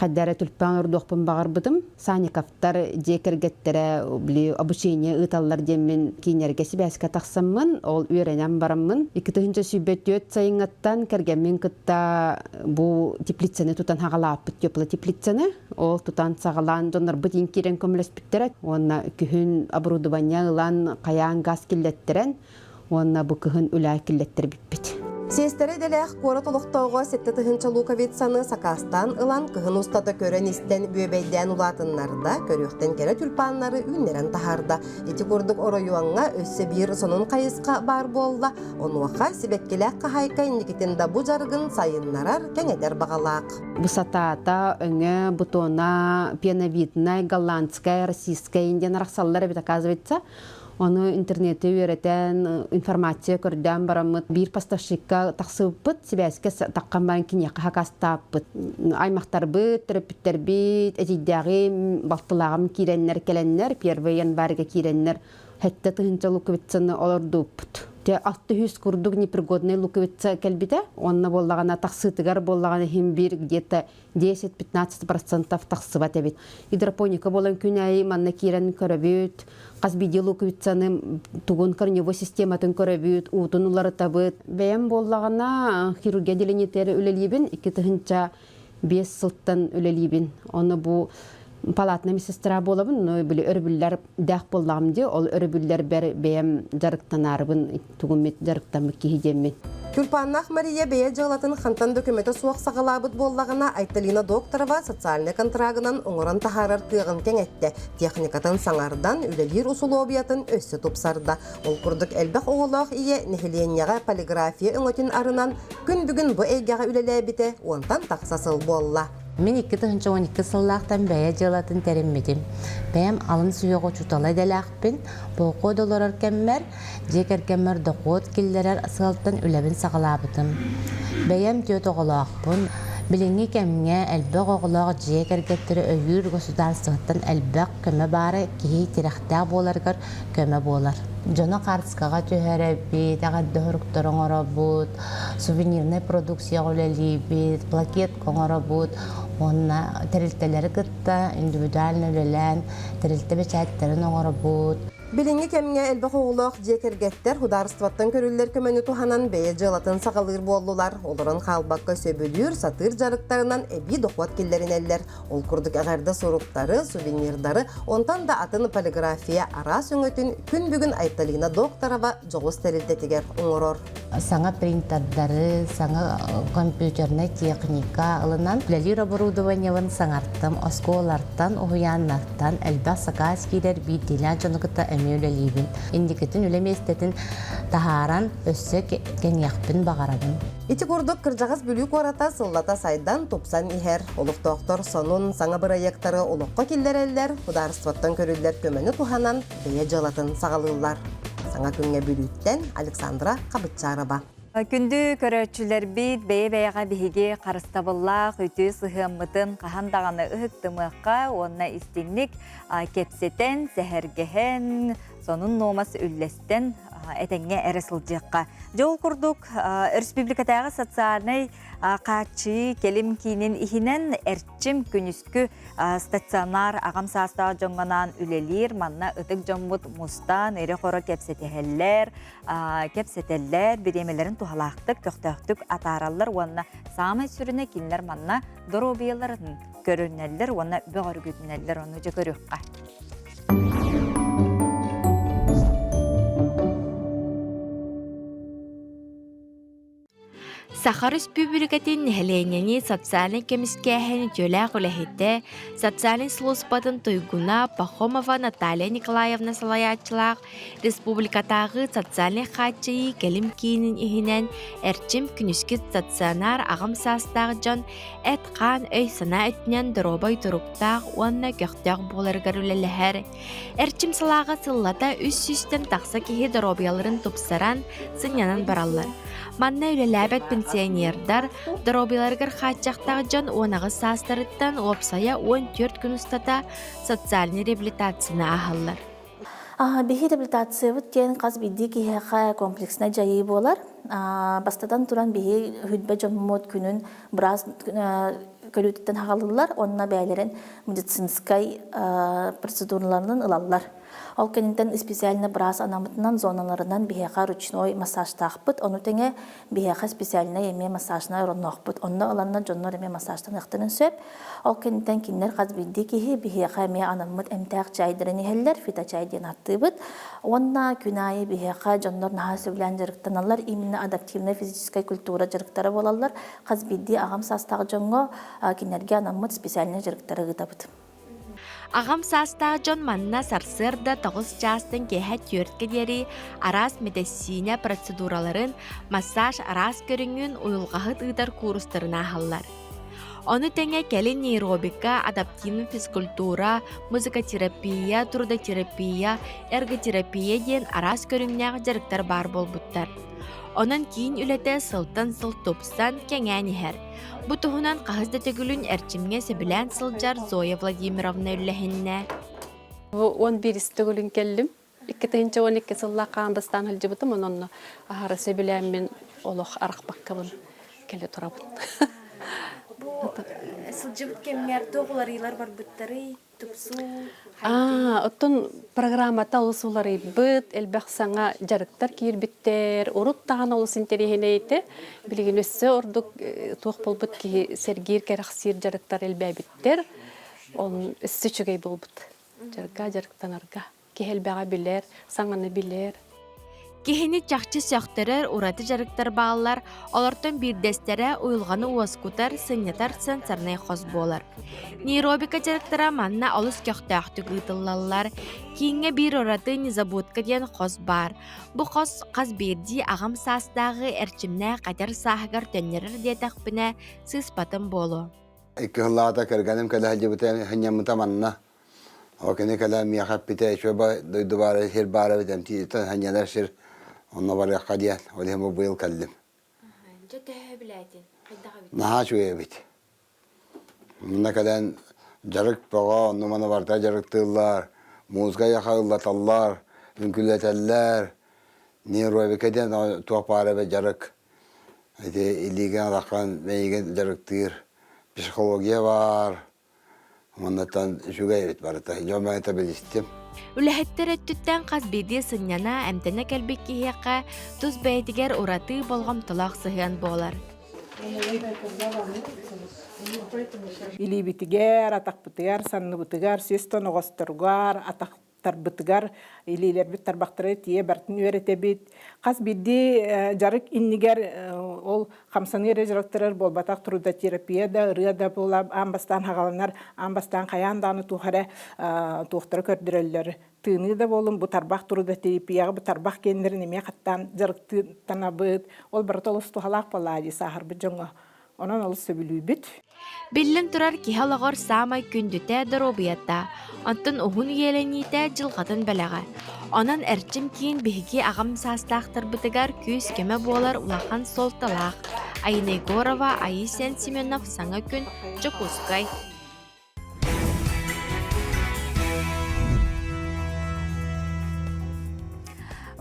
хайда эрэ түлпээн ордуохпун баҕарбытым. Санниковтар дьиэ кэргэттэрэ били обучение ыыталлар диэммин кииннэргэ сибээскэ тахсаммын, ол үөрэнэн бараммын 2024 сайыҥҥаттан кэргэммин кытта бу теплицаны тутан хаҕалааппыт теплотеплицаны ол тутан саҕалаан дьоннорбут иин киирэн көмөлөспүттэрэ уонна күһүн оборудование ылан хайаан газ киллэттэрэн уонна бу кыһын үлэ киллэттэрбиппит. Сиэстэрэ идэлээх куорат олохтооҕо 7000 луковицаны сакаастаан ылан, кыһын устата көрөн-истэн, бүөбэйдээн улаатыннарда, көрүөхтэн кэрэ тюльпаннары үүннэрэн таһаарда. Ити курдук оройуоҥҥа өссө биир сонун хайысха баар буолла. Онуоха сибэккилээх хаһаайка инникитин да бу дьарыгын сайыннарар, кэҥэтэр баҕалаах. Высотата, өҥө, бутона, пиановидная, голландская, российская диэн арахсаллар эбит, оказывается. Ону интернети үөрэтэн, информация көрдөөн бараммыт биир поставщикка тахсыбыппыт, сибээскэ таххан баран киниэхэ хакастааппыт. Аймахтарбыт, төрөппүттэрбит, эдьиийдээҕим, балтылааҕым киирэннэр кэлэннэр, первый январьга киирэннэр сэттэ тыһыынча луковицаны олордубуппут. Те 600 курдук непригодный луковица кэлбитэ. Онно буоллаҕына тахсыытыгар буоллаҕына иһин биир где-то 10-15 процентов тахсыбат эбит. Гидропоника буолан күн аайы манна киирэн көрөбүт, хас биирдии луковицаны тугун корневой систематын көрөбүт, уутун уларытабыт. Бэйэм буоллаҕына хирургия отделениетыгар үлэлиибин. 2000 5 сылтан үлэлиибин. Оны бу палатная медсестра буолабын, но били өрөбүллэр дээх буоллаҕым дии, ол өрөбүллэрбэр бэйэм дьарыктанаарыбын тугум дьарыктаммыт киһи диэммин. Тюльпаннаах Мария бэйэ дьыалатын хантан да көмөтө суох саҕалаабыт буоллаҕына, Айталина Докторова социальнай контрагынан оҥорон таһаарар кыаҕын кэҥэттэ, техникатын саҥардан, үлэлиир усулуобуйатын өссө тупсарда. Ол курдук элбэх оҕолоох ийэ нэһилиэнньэҕэ полиграфия өҥөтүн арынан, күн бүгүн бу эйгэҕэ үлэлээбитэ уонтан тахса сыл буолла. Мин 2012 сыллаахтан бэйэ дьыалатын тэриммитим. Бэйэм алын сүһүөх учуутала идэлээхпин. Бокуод олорор кэммэр дьиэ кэргэммэр дохуот киллэрэр сыалтан үлэбин саҕалаабытым. Бэйэм түөрт оҕолоохпун. Билиҥҥи кэмҥэ элбэх оҕолоох дьиэ кэргэттэри өйүүр государствоттан элбэх көмө баара киһи тирэхтээх буоларыгар көмө буолар. Дьону хаартыскаҕа түһэрэбит, эҕэрдэ суруктары оҥоробут, сувенирнай продукцияҕа үлэлиибит, плакетка оҥоробут уонна тэрилтэлэри кытта индивидуально үлэлээн тэрилтэ бэчээттэрин оҥоробут. Билиҥҥи кэмҥэ элбэх оҕолоох дьиэ кэргэттэр судаарыстыбаттан көрүллэр көмөнү туһанан бэйэ дьыалатын саҕалыыр буоллулар. Олорон хаалбакка сөбүлүүр, сатыыр дьарыктарынан эбии дохуот киллэринэллэр. Ол курдук эҕэрдэ суруктары, сувенирдары, онтон да атын полиграфия араас өҥөтүн күн бүгүн Айталина Докторова дьоҕус тэрилтэтигэр оҥорор. Саҥа принтердары, саҥа компьютернай техника ылынан үлэлиир оборудованиебын саҥартым, оскуолалартан, уһуйааннартан элбэх сакаас киирэр биирдиилээн дьону кытта эмиэ үлэлиибин. Инникитин үлэ миэстэтин таһааран өссө кэҥиэхпин баҕарабын. Ити курдук кырдьаҕас Бүлүү куората сыллата сайдан, тупсан иһэр. Олохтоохтор сонун, саҥа бырайыактары олоххо киллэрэллэр, судаарыстыбаттан көрүллэр көмөнү туһанан бэйэ дьыалатын саҕалыыллар. Саҥа күҥҥэ Бүлүүттэн Александра Хабытчарова. Күндү көрөөччүлэрбит, бэйэ-бэйэҕэ биһиги харыстабыллаах үтүө сыһыаммытын хаһан даҕаны ыһыктымыахха уонна истиҥник кэпсэтэн, сэһэргэһэн, сонун-нуомас үллэстэн этэҥҥэ эрэ сылдьыахха. Дьэ ол курдук, өрөспүүбүлүкэтээҕи социальнай хааччыйыы кэлим киинин иһинэн Эрчим күнүскү стационар аҕам саастаах дьоҥҥо анаан үлэлиир. Манна ытык дьоммут мустан, ирэ-хоро кэпсэтиһэллэр, кэпсэтэллэр, бириэмэлэрин туһалаахтык, көхтөөхтүк атаараллар уонна саамай сүрүнэ кинилэр манна доруобуйаларын көрүнэллэр уонна бөҕөргүтүнэллэр. Ону дьэ көрүөххэ. Саха Өрөспүүбүлүкэтин нэһилиэнньэни социальнай көмүскээһин үтүөлээх үлэһитэ, социальнай сулууспатын туйгуна Пахомова Наталья Николаевна салайааччылаах республикатааҕы социальнай хааччыйыы кэлим киинин иһинэн Эрчим күнүскү стационар аҕам саастаах дьон эт-хаан өй-санаа өттүнэн доруобай туруктаах уонна көхтөөх буоларыгар үлэлэһэр. Эрчим салааҕа сыллата үс сүүстэн тахса киһи доруобуйаларын тупсаран, сынньанан бараллар. Манна үлэлээбэт пенсионердар, доруобуйаларыгар хааччахтаах дьон 18 саастарыттан уопсайа 14 күн устата социальнай реабилитацияны ааһаллар. Биһи реабилитациябыт диэн хас биирдии киһиэхэ комплекснай дьайыы буолар. Бастатан туран биһи хүлбэ дьоммут күнүн быраас көрүүтүттэн хаҕалыллар уонна бэйэлэрин медицинскай процедураларын ылаллар. Ол кэнниттэн специально быраас анаммытынан зоналарынан биһиэхэ ручной массажтаахпыт, ону тэҥэ биһиэхэ специальнай эмиэ массажнай оронноохпут. Онно ыланна дьоннор эмиэ массажтаныахтарын сөп. Ол кэнниттэн кинилэр хас биирдии киһи биһиэхэ эмиэ анаммыт эмтээх чайдарын иһэллэр, фиточай диэн ааттыыбыт. Уонна күн аайы биһиэхэ дьоннор наһаа сөбүлээн дьарыктаналлар, именно адаптивная физическая культура дьарыктара буолаллар. Хас биирдии аҕам саастаах дьоҥҥо кинилэргэ анаммыт специальнай дьарыктары ыытабыт. Аҕам саастаах дьон манна сарсыарда 9 чаастан киэһэ түөрткэ диэри араас мэдэссиинэ процедураларын, массаж араас көрүҥүн, уйулҕаһыт ыытар куурустарын ааһаллар. Ону тэҥэ кэлин нейробика, адаптивная физкультура, музыкотерапия, трудотерапия, эрготерапия диэн араас көрүҥнээх дьарыктар баар буолбуттар. Онон киин үлэтэ сылтан сыл тупсан, кэҥээн иһэр. Бу туһунан хаһыс да төгүлүн Эрчимҥэ сөбүлээн сылдьар Зоя Владимировна үллэһиннэ. Бу 11 төгүлүн кэллим. 2012 сыллаах хаан бастаан сылдьыбытым, онон аһара сөбүлээммин олох арахпаккабын кэлэ турабын. Бу сылдьыбыт кэмҥэр туох уларыйыылар барбыттарый? Тупсуу, Аа, оттон программата олус уларыйбыт, элбэх саҥа дьарыктар киирбиттэр. Урут даҕаны олус интэриэһинэй этэ. Билигин өссө ордук туох буолбут киһи сэргиир, кэрэхсиир дьарыктар элбээбиттэр. Ол өссө үчүгэй буолбут. Дьарыкка дьарыктанарга. Киһи элбэҕи билэр, саҥаны билэр. Киһини чахчы сөхтөрөр ураты дьарыктар бааллар, олортон биирдэстэрэ уйулҕаны уоскутар, сынньатар сенсорнай хос буолар. Нейробика дьарыктара манна олус көхтөөхтүк ыытыллаллар. Кииҥҥэ биир ураты незабудка диэн хос баар. Бу хос хас биирдии аҕам саастааҕы эрчимнээх эдэр сааһыгар төннөрөр диэтэхпинэ, сыыспатым буолуо. Икки сыллаата кэргэним кэлэ сылдьыбыта, сынньаммыта манна. Ол кини кэлэн миэхэ эппитэ, үчүгэй дойду баара, сир баара эбит, эмтиириттэн сынньанар сир, онно барыахха диэн, ол иһин бу быйыл кэллим. Дьэ төһө билээтин? Хайдах эбит? Наһаа үчүгэй эбит. Манна кэлэн дьарык бөҕө, онно-маны барыта дьарыктыыллар, музыка яха ыллаталлар, үҥкүүлэтэллэр, нейробика диэн туох баар эбит дьарык. Ити илиигин араххан мэйигин дьарыктыыр психология баар, Оннуттан үчүгэй эбит барыта. Дьон бэйэтэ билистим. Үлэһиттэр өттүттэн хас биирдии сынньана, эмтэнэ кэлбит киһиэхэ тус бэйэтигэр ураты болҕомтолоох сыһыан буолар. Илиибитигэр, атахпытыгар, санныбытыгар, сис тоноҕосторугар, атах тарбытыгар илиилэрбит тарбахтары тиийэ бартын үөрэтэбит. Хас биирдии дьарык иннигэр ол хамсаныы эрэ дьарыктарар буолбатах трудотерапия да, ырыа да буола аан бастаан хаҕаланар, аан бастаан хайаан даҕаны туох эрэ туохтары көрдөрөллөр. Тыыныы да буолун, бу тарбах трудотерапияҕа бу тарбах киэннэрин эмиэ хаттаан дьарыктанабыт. Ол барыта олус туһалаах буоллаа дии сааһырбыт дьоҥҥо. Онон олус сөбүлүүбүт. Биллэн турар, киһи олоҕор саамай күндүтэ доруобуйата, оттон уһун үйэлэниитэ дьылҕатын бэлэҕэ. Онон Эрчим киин биһиги аҕам саастаахтарбытыгар күүс-көмө буолар улахан суолталаах. Айна Егорова, Айысен Семенов Саҥа күн, Дьокуускай.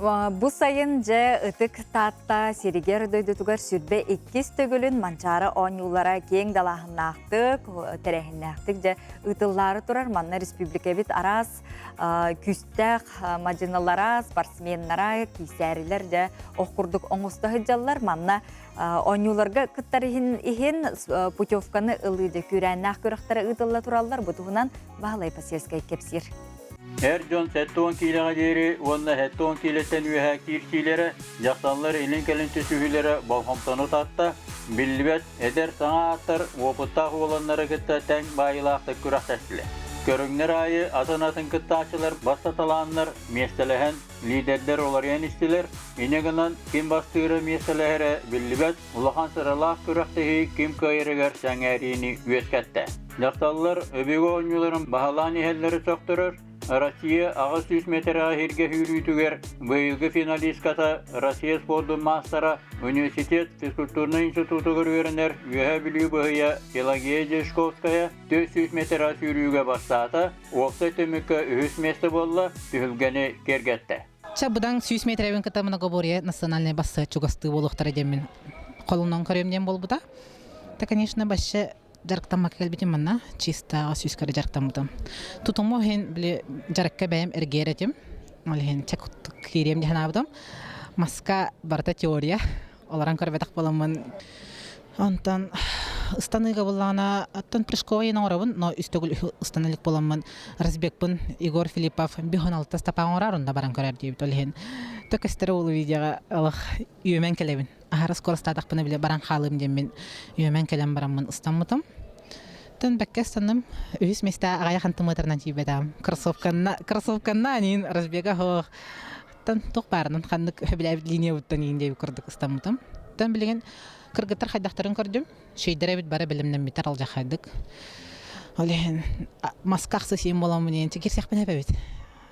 Бу сайын дьэ ытык Таатта сиригэр дойдутугар сүрбэ иккис төгүлүн Манчаары оонньуулара киэҥ далааһыннаахтык, тэрээһиннээхтик дьэ ыытыллаары турар. Манна республикабыт араас күүстээх мадьыналара, спортсменнара, киисээрилэр дьэ ох курдук оҥосто сылдьаллар. Манна Оонньууларга кыттар иһин иһин путевканы ылыы дьэ күүрээннээх күрэхтэрэ ыытылла тураллар. Бу туһунан Баһылай Посельскай кэпсиир. Эр дьон 70 киилэҕэ диэри уонна 70 киилэттэн үөһэ киирсиилэрэ, дьахталлар илин-кэлин түсүһүүлэрэ болҕомтону тарта, биллибэт эдэр саҥа ааттар уопуттаах уоланнары кытта тэҥ баайыылаахтык күрэхтэстилэр. Көрүҥнэр аайы атын-атын кыттааччылар бастаталааннар миэстэлэһэн Лиидэрдэр уларыйан истилэр, инньэ гынан ким бастыыра миэстэлэһэрэ биллибэт, улахан сыралаах күрэхтэһии ким кыайарыгар сэҥээриини үөскэттэ. Дьахталлар өбүгэ оонньууларын баһылаан иһэллэрэ сөхтөрөр, Россия 800 метрэҕэ иһиргэ сүүрүүтүгэр быйылгы финалистката Россия спордун маастара университет физкультурнай институтугар үөрэнэр Үөһээ Бүлүү быһыйа Пелагея Дьячковская 400 метрэҕэ сүүрүүгэ бастаата, Уопсай түмүккэ үһүс миэстэ буолла, түһүлгэни киэргэттэ. Ча быдаҥ сүүс метрэбин кытта многоборье национальнай басса чугастыы буолуохтара диэммин холунан көрүөм диэн буолбута. Та, конечно, баще дьарыктаммакка кэлбитим манна, чисто сүүскэрэ дьарыктаммытым. Тутуму иһин били дьарыкка бэйэм эргиэр этим. Ол иһин чэ киириэм дии санаабытым. Маска барыта теория. Олорон көрбөтөх буоламмын онтон ыстаныыга буллаҕына оттон прыжковайын оҥоробун, но үс төгүл ыстана илик буоламмын разбегпын Егор Филиппов биһон алта стопа оҥорор, онно баран көрөр диэбит. Ол иһин төкөстөрө уолу видеоҕа олох үөмэн кэлэбин. Аһара скоростаатахпына бile баран хаалыым диэммин үөмэн кэлэн бараммын ыстаммытым. Тэн бэккэ ыстанным. Үһүс миэстэ аҕайах хантымыатарынан тиийбэтээм. Кроссовканна, кроссовканна аниин разбега хоох Тан туох баарынан ханнык сөбүлээбит линиябыттан иин диэбит курдук ыстаммытым. Тан билигин кыргыттар хайдахтарын көрдүм. Шейдер эбит бары бэлэмнэммиттэр алдьархайдык. Ол иһин маска ахсы сиэн буоламмын диэн киирсиэхпин эбэбит.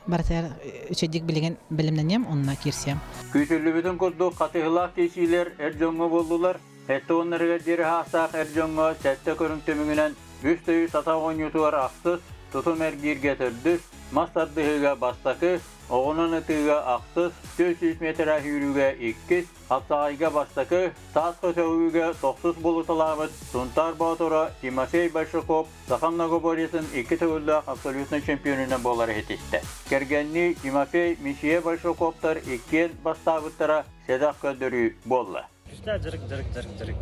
Барытыгар үчүгдик билигин бэлэмнэниэм, онно киирсиэм. Күүтүллүбүтүн курдук хатыһылаах киирсиилэр эр дьоҥҥо буоллулар. Сэттэ уоннарыгар диэри хаастаах эр дьоҥҥо сэттэ көрүҥ түмүгүнэн үс төйүс атах оонньуутугар ахсыс, тутум эргииргэ төрдүс, мас тардыһыыга бастакы, оҕунан ытыыга ахсыс, 400 метрэ сүүрүүгэ иккис, Хапсаҕайга бастакы, таас көтөҕүүгэ тохсус булуталаабыт Сунтаар Боотура Тимофей Большаков саха многоборьетын икки төгүллээх абсолютнай чемпионунан буолары ситистэ. Кэргэннии Тимофей Мичийэ Большаковтар иккиэн бастаабыттара сэдэх көрдөрүү буолла. Үстэ дьарык, дьарык, дьарык, дьарык.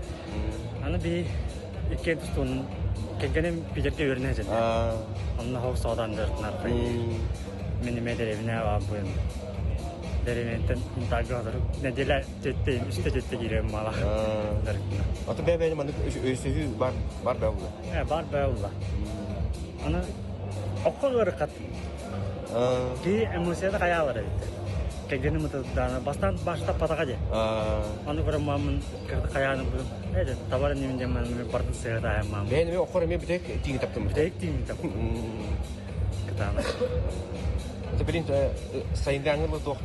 Аны би иккиэн тустуунун кэргэним Питерге үөрэнэ сылдьар. Онно хол соҕотон дьарыктанар. Мин эмиэ дэриэбинэ баабын. Дэриэбинэттэн Таага сотору нэдиэлэ жетте, үстэ жетте киирэн мала. Дьарыктана. Аты бэйэ-бэйэни маннык өйсөһүү бар бар бээ улла. Э, бар бээ улла. Аны окко ыарахат. Ки эмоцияда хайаалар эбит. Кэргэним ытыдаана бастаан башта патаға де. Аны көрөн мамын хайааны будум. Э, табар немин дем мен бардын сыгата мам. Бэйэни мен оккор эме бүтек тиңи таптым. Бүтек тиңи таптым. Кытаана. Это билин сайындаңы туох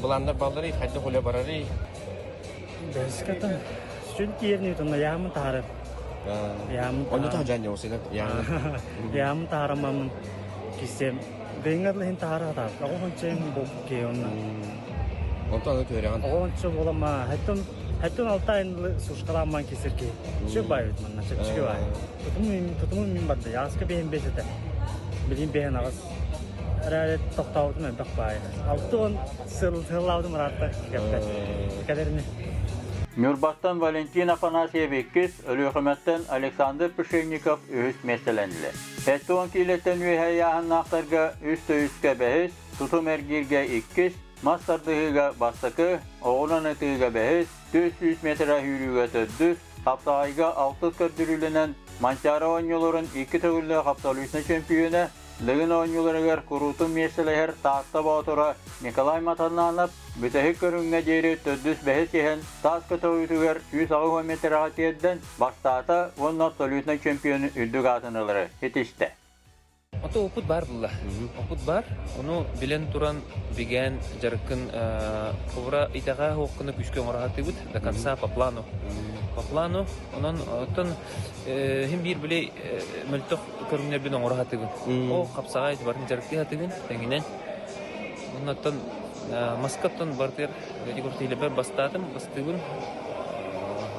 былааннар баллары хайда хуля барары. Бэскатын сүн тиерни тонна яамын тахары. Яамын. Онно тахажан осына яамын. Яамын тахарамамын кисем. Бэңгерле хин тахара та. Ого хончем бок ке онна. Онтон аны көрөҕүн. Ого хончо болама. Хеттон хеттон алтайын сушкаламан кисерки. Чө байбит манна чөпчүгө бай. Тутуму тутуму мин барды. Яска бэһин бесете. Билин бэһин агас. Эрээри тохтообутум элбэх баайы. 60 сыл сыллаабытым ыраатта кэппэт. Кэлэрини. Ньурбаттан Валентин Афанасьев иккис, Өлүөхүмэттэн Александр Пшенников үһүс миэстэлэннилэр. 70 киилэттэн үөһэ ыйааһыннаахтарга үс төһүскэ бэһис, тутум эргииргэ иккис, мас тардыһыыга бастакы, оҕунан ытыыга бэһис, 400 метрэ сүүрүүгэ төрдүс, хапсаҕайга алтыс көрдөрүүлэнэн Манчаары оонньууларын икки төгүллээх абсолютнай чөмпүйүөнэ Дыгын оонньууларыгар куруутун миэстэлэһэр Таатта Боотура Николай Матаннанов бүтэһик көрүҥҥэ диэри төрдүс-бэһис иһэн таас көтөҕүүтүгэр 180 метрэҕэ тиэрдэн бастаата уонна абсолютнай чемпиону үрдүк аатын ылары ситистэ. Ото опыт бар булла. Опыт бар. Ону билэн туран бигээн дьарыккын кобра итэҕэ хуохкуна күүскэ оҥоро до конца по плану. По плану. Онон оттон хим биир били мөлтөх көрүҥнэрбин оҥоро сатыыбын. Ол хапсаҕай барын дьарыктыы сатыыбын тэҥинэн. Оннуттан маскаттан бартыгар Егор бастаатым, бастыыбын.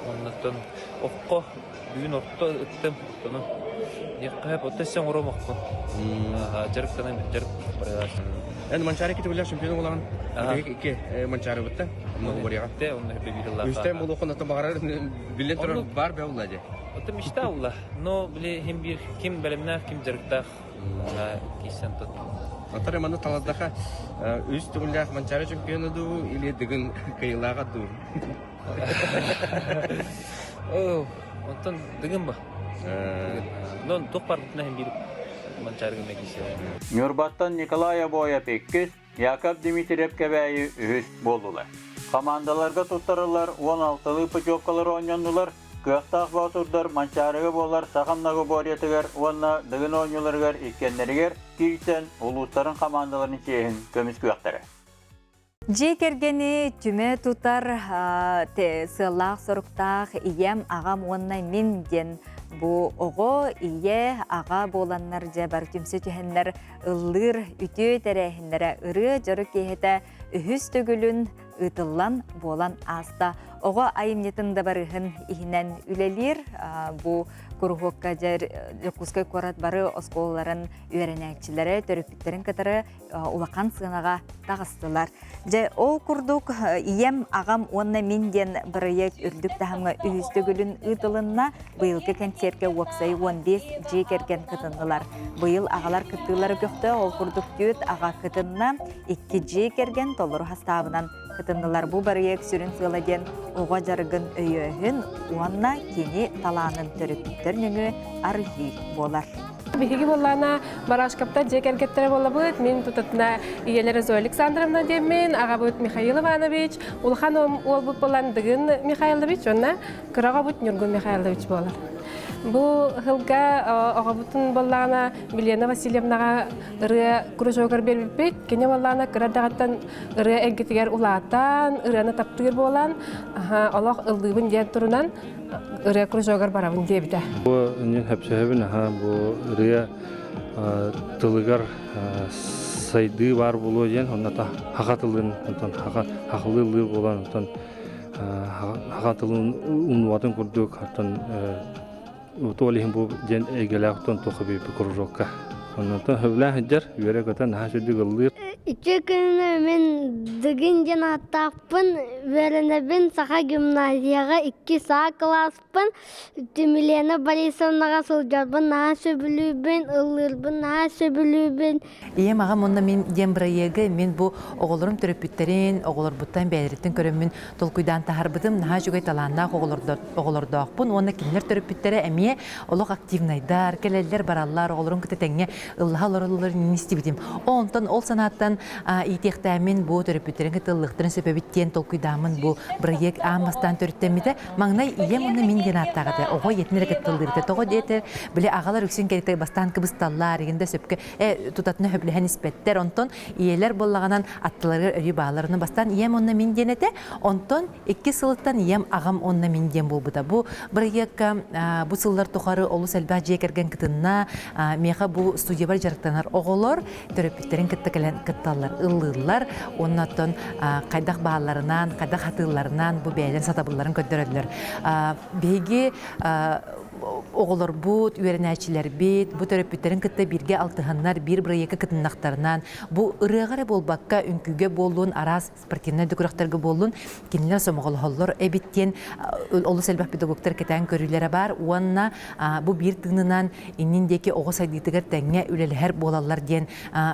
Оннуттан окко бүгүн орто ыттым. Оттону диэххэ отто сен оҥоруом охпун. Дьарыктанан дьарык барыгар. Эн Манчаары китибилер чемпион буолаҕын. Икки Манчаары бытта. Онно борияга. Те онно бибилла. Үстен болуохун атын баҕарар билен турар бар бе улла же. Оттон мечта улла. Но били хим бир ким бэлэмнээх, ким дьарыктаах киирсэн тут. Отор маны таладаха үс төгүллээх Манчаары чемпиона дуу или Дыгын кыйылааҕа дуу? Онтон Дыгын ба. Но туох барбытына хим бир Манчаарыга киирсэ. Ньурбаттан Николай Обоев иккис, Яков Дмитриев Кэбээйи үһүс буоллулар. Хамаандаларга туттарыллар 16-лыы путевкалар оонньоннулар, кыахтаах боотурдар Манчаарыга буолар саха многоборьетыгар уонна Дыгын оонньууларыгар иккиэннэригэр киирсэн улуустарын хамаандаларын чиэһин көмүскүөхтэрэ. Дьиэ кэргэни түмэ тутар сыаллаах-соруктаах ийэм, аҕам уонна мин диэн бу оҕо, ийэ, аҕа буоланнар дьэ бары түмсэ түһэннэр ыллыыр үтүө тэрээһиннэрэ ырыа дьоро киэһэтэ үһүс төгүлүн ыытыллан буолан ааста. Оҕо айымньытын да барыһын иһинэн үлэлиир. Бу куруһуокка дьэ Дьокуускай куорат бары оскуолаларын үөрэнээччилэрэ төрөппүттэрин кытары улахан сыанаҕа таҕыстылар. Дьэ, ол курдук ийэм, аҕам уонна мин диэн бырайыак үрдүк таһымҥа үһүс төгүлүн ыытылынна. Быйылгы кэнсиэркэ уопсай 15 дьиэ кэргэн кытыннылар. Быйыл аҕалар кыттыылара көхтөөх, ол курдук түөрт аҕа кытынна, икки дьиэ кэргэн толору хастаабынан кытыннылар. Бу бырайыак сүрүн сыала диэн оҕо дьарыгын өйөөһүн уонна кини талаанын төрөппүттэр нөҥүө арыйыы буолар. Биһиги буоллаана Барашковтар дьиэ кэргэттэрэ буолабыт. Мин тутатына ийэлэрэ Зоя Александровна диэммин, аҕабыт Михаил Иванович, улахан уолбут буолан Дыгын Михайлович уонна кыра оҕобут Ньургун Михайлович буолар. Бу сылга оҕобутун буоллаҕына Милена Васильевнаҕа ырыа кружогар биэрбиппит. Кини буоллаҕына кыра эрдэҕиттэн ырыа эйгэтигэр улаатан, ырыаны таптыыр буолан, олох ыллыыбын диэн турунан ырыа кружогар барабын диэбитэ. Бу иннин хөпсөһөбүн аха бу ырыа тылыгар сайдыы баар буолуо диэн, онно хаха тылын, онтон хахалыы ыллыыр буолан, онтон хаха тылын умнубатын курдук, оттон ол иһин бу диэн эйгэлээх оттон туохха биэрбит кружокка. Оннотон сөбүлээн сылдьар, үөрэ-көтө наһаа сүрдүк ыллыыр. Үтүө күнү мин Дыгын диэн ааттаахпын, үөрэнэбин Саха гимназияҕа иккис А кылааспын. Тимилена Борисовнаҕа сылдьарбын наһаа сөбүлүүбүн, ыллыырбын наһаа сөбүлүүбүн. Ийэм аҕам уонна мин диэн бырайыагы мин бу оҕолорум төрөппүттэрин, оҕолорбуттан бэйэлэриттэн көрөммүн толкуйдаан таһаарбытым. Наһаа үчүгэй талааннаах оҕолордоохпун уонна кинилэр төрөппүттэрэ эмиэ олох активнайдар, кэлэллэр, бараллар, оҕолорун кытта тэҥҥэ ыллаһа олороллор истибитим. Онтон ол санааттан иитиэхтээммин бу төрөппүттэрин кытта ыллыахтарын сөп эбит диэн толкуйдааммын бу бырайыак аан бастаан төрүттэммитэ. Маҥнай ийэм уонна мин диэн ааттаах этэ. Оҕо ийэтин эрэ кытта ыллыыр этэ. Тоҕо диэтэр, били аҕалар үксүн кэлитэ бастаан кыбысталлар, игин да сөпкө тутатына сөбүлэһэн испэттэр. Онтон ийэлэр буоллаҕынан аттыларыгар өрүү бааллар. Ону бастаан ийэм уонна мин диэн этэ. Онтон икки сылыттан ийэм, аҕам уонна мин диэн буолбута. Бу бырайыакка бу сыллар тухары олус элбэх дьиэ кэргэн кытынна. Миэхэ бу студиябар дьарыктанар оҕолор төрөппүттэрин кытта кэлэн кытталлар, ыллыыллар. Уонна оттон хайдах баалларынан, хайдах хатыылларынан бу бэйэлэрин сатабылларын көрдөрөллөр. Биһиги оҕолорбут, үөрэнээччилэрбит бу төрөппүттэрин кытта бииргэ алтыһаннар, биир бырайыакка кытыннахтарынан, бу ырыаҕа эрэ буолбакка, үҥкүүгэ буоллун, араас спортивнай да күрэхтэргэ буоллун, кинилэр сомоҕолоһоллор эбит диэн олус элбэх педагогтар кэтээн көрүүлэрэ баар уонна бу биир тыынынан иннин диэки оҕо сайдыытыгар тэҥҥэ үлэлэһэр буолаллар диэн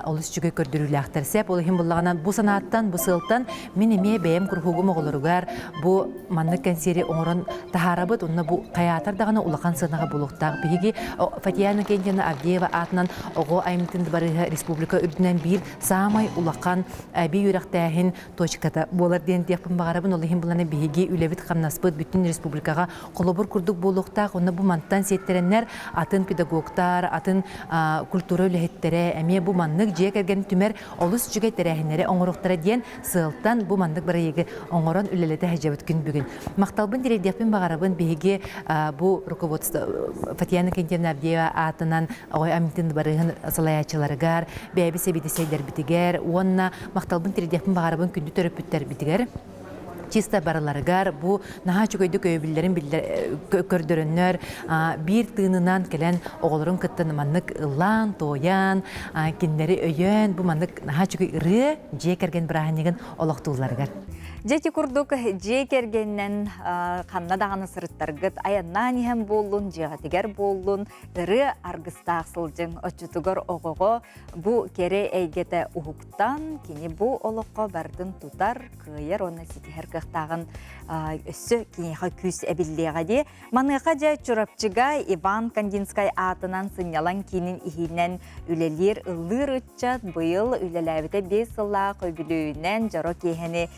олус үчүгэй көрдөрүүлээхтэр. Сөп, ол иһин буллаҕынан бу санааттан, бу сыалтан мин эмиэ бэйэм куруһугум оҕолоругар бу маннык кэнсиэри оҥорон таһаарабыт. Онно бу хайаатар даҕаны улахан сыанаҕа буолуохтаах. Биһиги Фатьяна Кентина Авдеева аатынан оҕо айымньытын дыбарыыһа республика үрдүнэн биир саамай улахан эбии үөрэхтээһин точката буолар диэн диэхпин баҕарабын. Ол иһин булана биһиги үлэбит-хамнаспыт бүтүн республикаҕа холобур курдук буолуохтаах. Онно бу мантан сиэттэрэннэр атын педагогтар, атын культура үлэһиттэрэ эмиэ бу маннык дьиэ кэргэн түмэр олус үчүгэй тэрээһиннэри оҥоруохтара диэн сыалтан бу маннык бырайыагы оҥорон үлэлэтэ сылдьабыт күн бүгүн. Махталбын тириэрдиэхпин баҕарабын биһиги бу руководство Татьяна Кентьевна Авдеева аатынан Оҕой Амитин дыбарыаһын салайааччыларыгар, бэйэбит сэбиэдиссэйдэрбитигэр уонна махталбын тириэрдиэхпин баҕарабын күндү төрөппүттэрбитигэр чисто барыларыгар бу наһаа үчүгэйдик өйөбүллэрин көрдөрөннөр биир тыынынан кэлэн оҕолорун кытта маннык ыллаан, туойан, кинилэри өйөөн бу маннык наһаа үчүгэй ырыа дьиэ кэргэн бырааһынньыгын олохтуулларыгар. Дьэ ити курдук дьиэ кэргэнинэн ханна даҕаны сырыттаргыт айаннаан иһэн буоллун, дьиэҕитигэр буоллун, ырыа аргыстаах сылдьыҥ. Оччотугар оҕоҕо бу кэрэ эйгэтэ уһуктан, кини бу олоххо барытын тутар, кыайар уонна ситиһэр кыахтааҕын өссө киниэхэ күүс эбиллиэҕэ дии. Маныаха дьэ Чурапчыга Иван Кандинскай аатынан сынньалаҥ киинин иһинэн үлэлиир ыллыыр ыччат быйыл үлэлээбитэ биэс сыллаах үбүлүөйүнэн дьоро киэһэни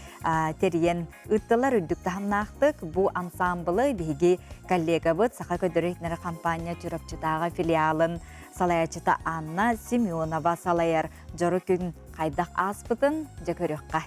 тэрийэн ыыттылар үрдүк таһымнаахтык. Бу ансаамбылы биһиги коллегабыт Саха көрдөрөр компания Чурапчытааҕы филиалын салайааччыта Анна Семенова салайар дьоро күн хайдах ааспытын дьэ көрүөххэ.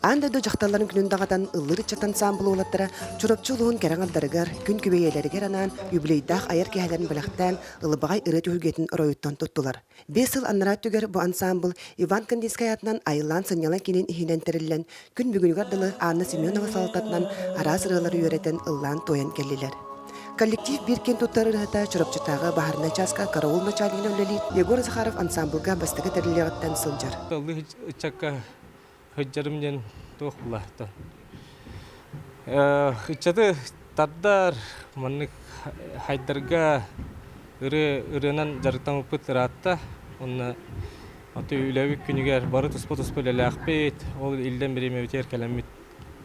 Аан дойду дьахталларын күнүн даҕатан ыллыыр ыччат ансаамбыл уолаттара Чурапчы улууһун кэрэ аҥардарыгар, күн күбэйэлэригэр анаан юбилейдаах айар киэһэлэрин бэлэхтээн ылыбаҕай ырыа түһүлгэтин оройуттан туттулар. Биэс сыл анараа өттүгэр бу ансаамбыл Иван Кандинскай аатынан Айыллаан сынньалаҥ киинин иһинэн тэриллэн, күн бүгүнүгэр дылы Анна Семенова салалтатынан араас ырыалары үөрэтэн ыллаан-туойан кэллилэр. Коллектив биир киэн туттар ырыаһыта Чурапчытааҕы баһаарынай чааска караул начальнигынан үлэлиир Егор Захаров ансаамбылга бастакы тэриллиэҕиттэн сылдьар. Ыччакка сылдьарым диэн туох булаахтан. Ыччаты тардар, маннык хайдарга ырыа ырыанан дьарыктаммыппыт ыраатта. Уонна аты үлэбит күнүгэр бары туспа-туспа үлэлээхпит. Ол иллэн бириэмэбитигэр кэлэммит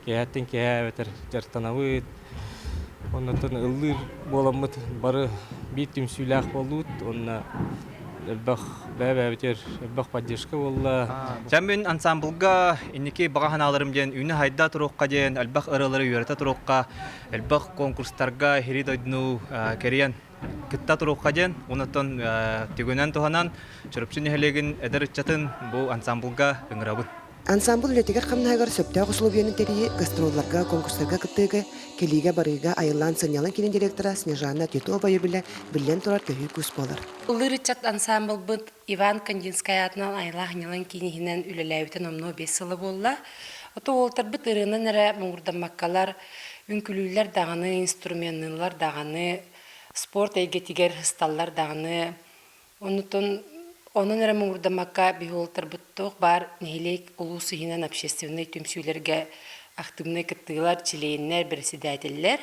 киэһэттэн киэһэ эбэтэр дьарыктанабыт. Оннуттан ыллыыр буоламмыт бары биир түмсүүлээх буоллубут. Уонна Элбэх бэйэ-бэйэбитигэр элбэх поддержка буолла. Дьэ мин ансамблга инники баҕа санааларым диэн үүнэ-сайда туруохха диэн элбэх ырыалары үөрэтэ туруохха, элбэх конкурстарга иһири дойдуну кэрийэн кытта туруохха диэн онтон түгэнэн туһанан Чурапчы нэһилиэгин эдэр ыччатын бу ансамблга ыҥырабын. Ансамбль үлэтигэр-хамнаһыгар сөптөөх усулуобуйаны тэрийии, гастролларга, конкурстарга кыттыыга, кэлиигэ-барыыга айыллаан сынньалаҥ киинин директора Снежана Титова өйөбүлэ биллэн турар төһүү күүс буолар. Ыллыыр ыччат ансамблбыт Иван Кандинскай аатынан айылаах сынньалаҥ киин иһинэн үлэлээбитэ номнуо 5 сыла буолла. Ото уолтарбыт ырыанан эрэ муҥурдаммаккалар, үҥкүлүүллэр даҕаны, инструменныыллар даҕаны, спорт эйгэтигэр ысталлар даҕаны. Онутун онон эрэ муҥурдаммакка биһи уолаттарбыт туох баар нэһилиэк улуус иһинэн общественнай түмсүүлэргэ активнай кыттыылар, чилиэннэр, бэрэссэдээтэллэр.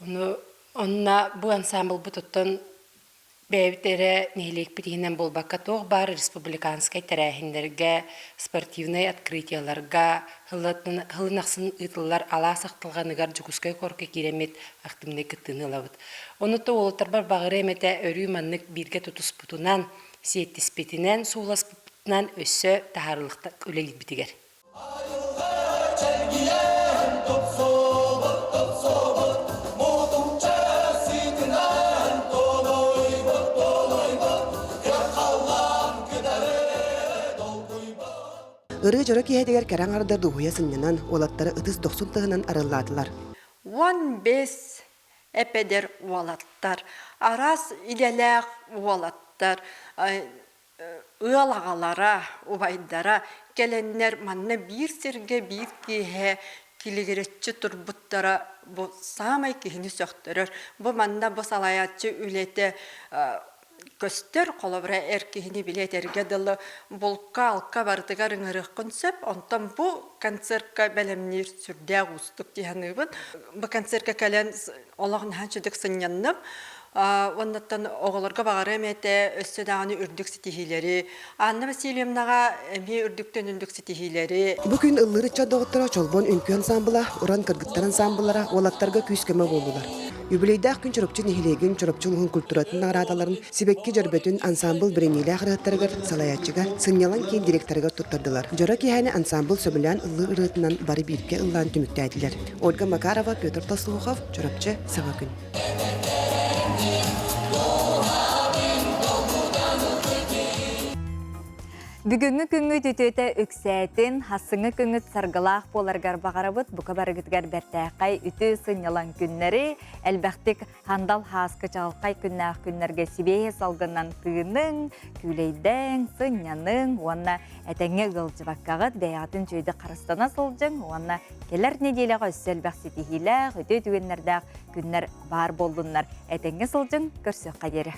Ону онно бу ансамблбыт оттон бэйэбит эрэ нэһилиэкпит иһинэн буолбакка туох баар республиканскай тэрээһиннэргэ, спортивнай открытиеларга сылын ахсын ыытыллар алаас ахтылҕаныгар Дьокуускай куоракка киирэммит активнай кыттыыны ылабыт. Ону то уолаттарбар баҕарыам этэ өрүү маннык бииргэ тутуспутунан, сиэттиспитинэн, сууласпытынан өссө таһаарыылыхта үлэлиирбитигэр. Ырыа дьоро киэһэтигэр кэрэ аҥардар дуоһуйа сынньанан, уолаттары ытыс дохсун тыһынан арыллаатылар. 15 эпэдэр уолаттар, араас идэлээх уолаттар, ыал аҕалара, убайдара кэлэннэр манна биир сиргэ биир киэһэ килигирэччи турбуттара бу саамай киһини сөхтөрөр. Бу манна бу салайааччы үлэтэ көстөр, холобура эр киһини били этэргэ дылы булка-алка барытыгар ыҥырыаххын сөп. Онтон бу концертка бэлэмниир сүрдээх уустук дии саныыбын. Бу концертка кэлэн олох наһаа үчүгдүк сынньанным. Уоннаттан оҕолорго баҕарыам этэ өссө даҕаны үрдүк ситиһиилэри. Анна Васильевнаҕа эмиэ үрдүктэн үрдүк ситиһиилэри. Бу күн ыллыыр ыччат доҕотторо Чолбон үҥкүү ансаамбыла, Уран кыргыттар ансаамбыллара уолаттарга күүс-көмө буоллулар. Юбилейдаах күн Чурапчы нэһилиэгин Чурапчы улууһун культуратын наҕараадаларын Сибэкки дьөрбөтүн ансаамбыл бэриниилээх ырыаттарыгар салайааччыга, сынньалаҥ киин директорыгар туттардылар. Дьоро киэһэни ансаамбыл сөбүлээн ыллыыр ырыатынан бары бииргэ ыллаан түмүктээтилэр. Ольга Макарова, Петр Толстоухов, Чурапчы, Саҥа күн. Бүгүҥҥү күҥҥүт үтүөтэ үксээтин, хассыҥҥы күҥҥүт саргылаах буоларгар баҕарабыт. Бука барыгытыгар бэртээхэй үтүө сынньалаҥ күннэри, элбэхтик хандал хааскы чаҕылхай күннээх күннэргэ сибиэһи салгыннан тыыныҥ, күүлэйдэҥ, сынньаныҥ уонна этэҥҥэ ыалдьыбаккаҕыт бэйэҕитин үчүгэйдик харыстана сылдьыҥ уонна кэлэр нэдиэлэҕэ өссө элбэх ситиһиилээх, үтүө түгэннэрдээх күннэр баар буоллуннар. Этэҥҥэ сылдьыҥ, көрсүөххэ диэри.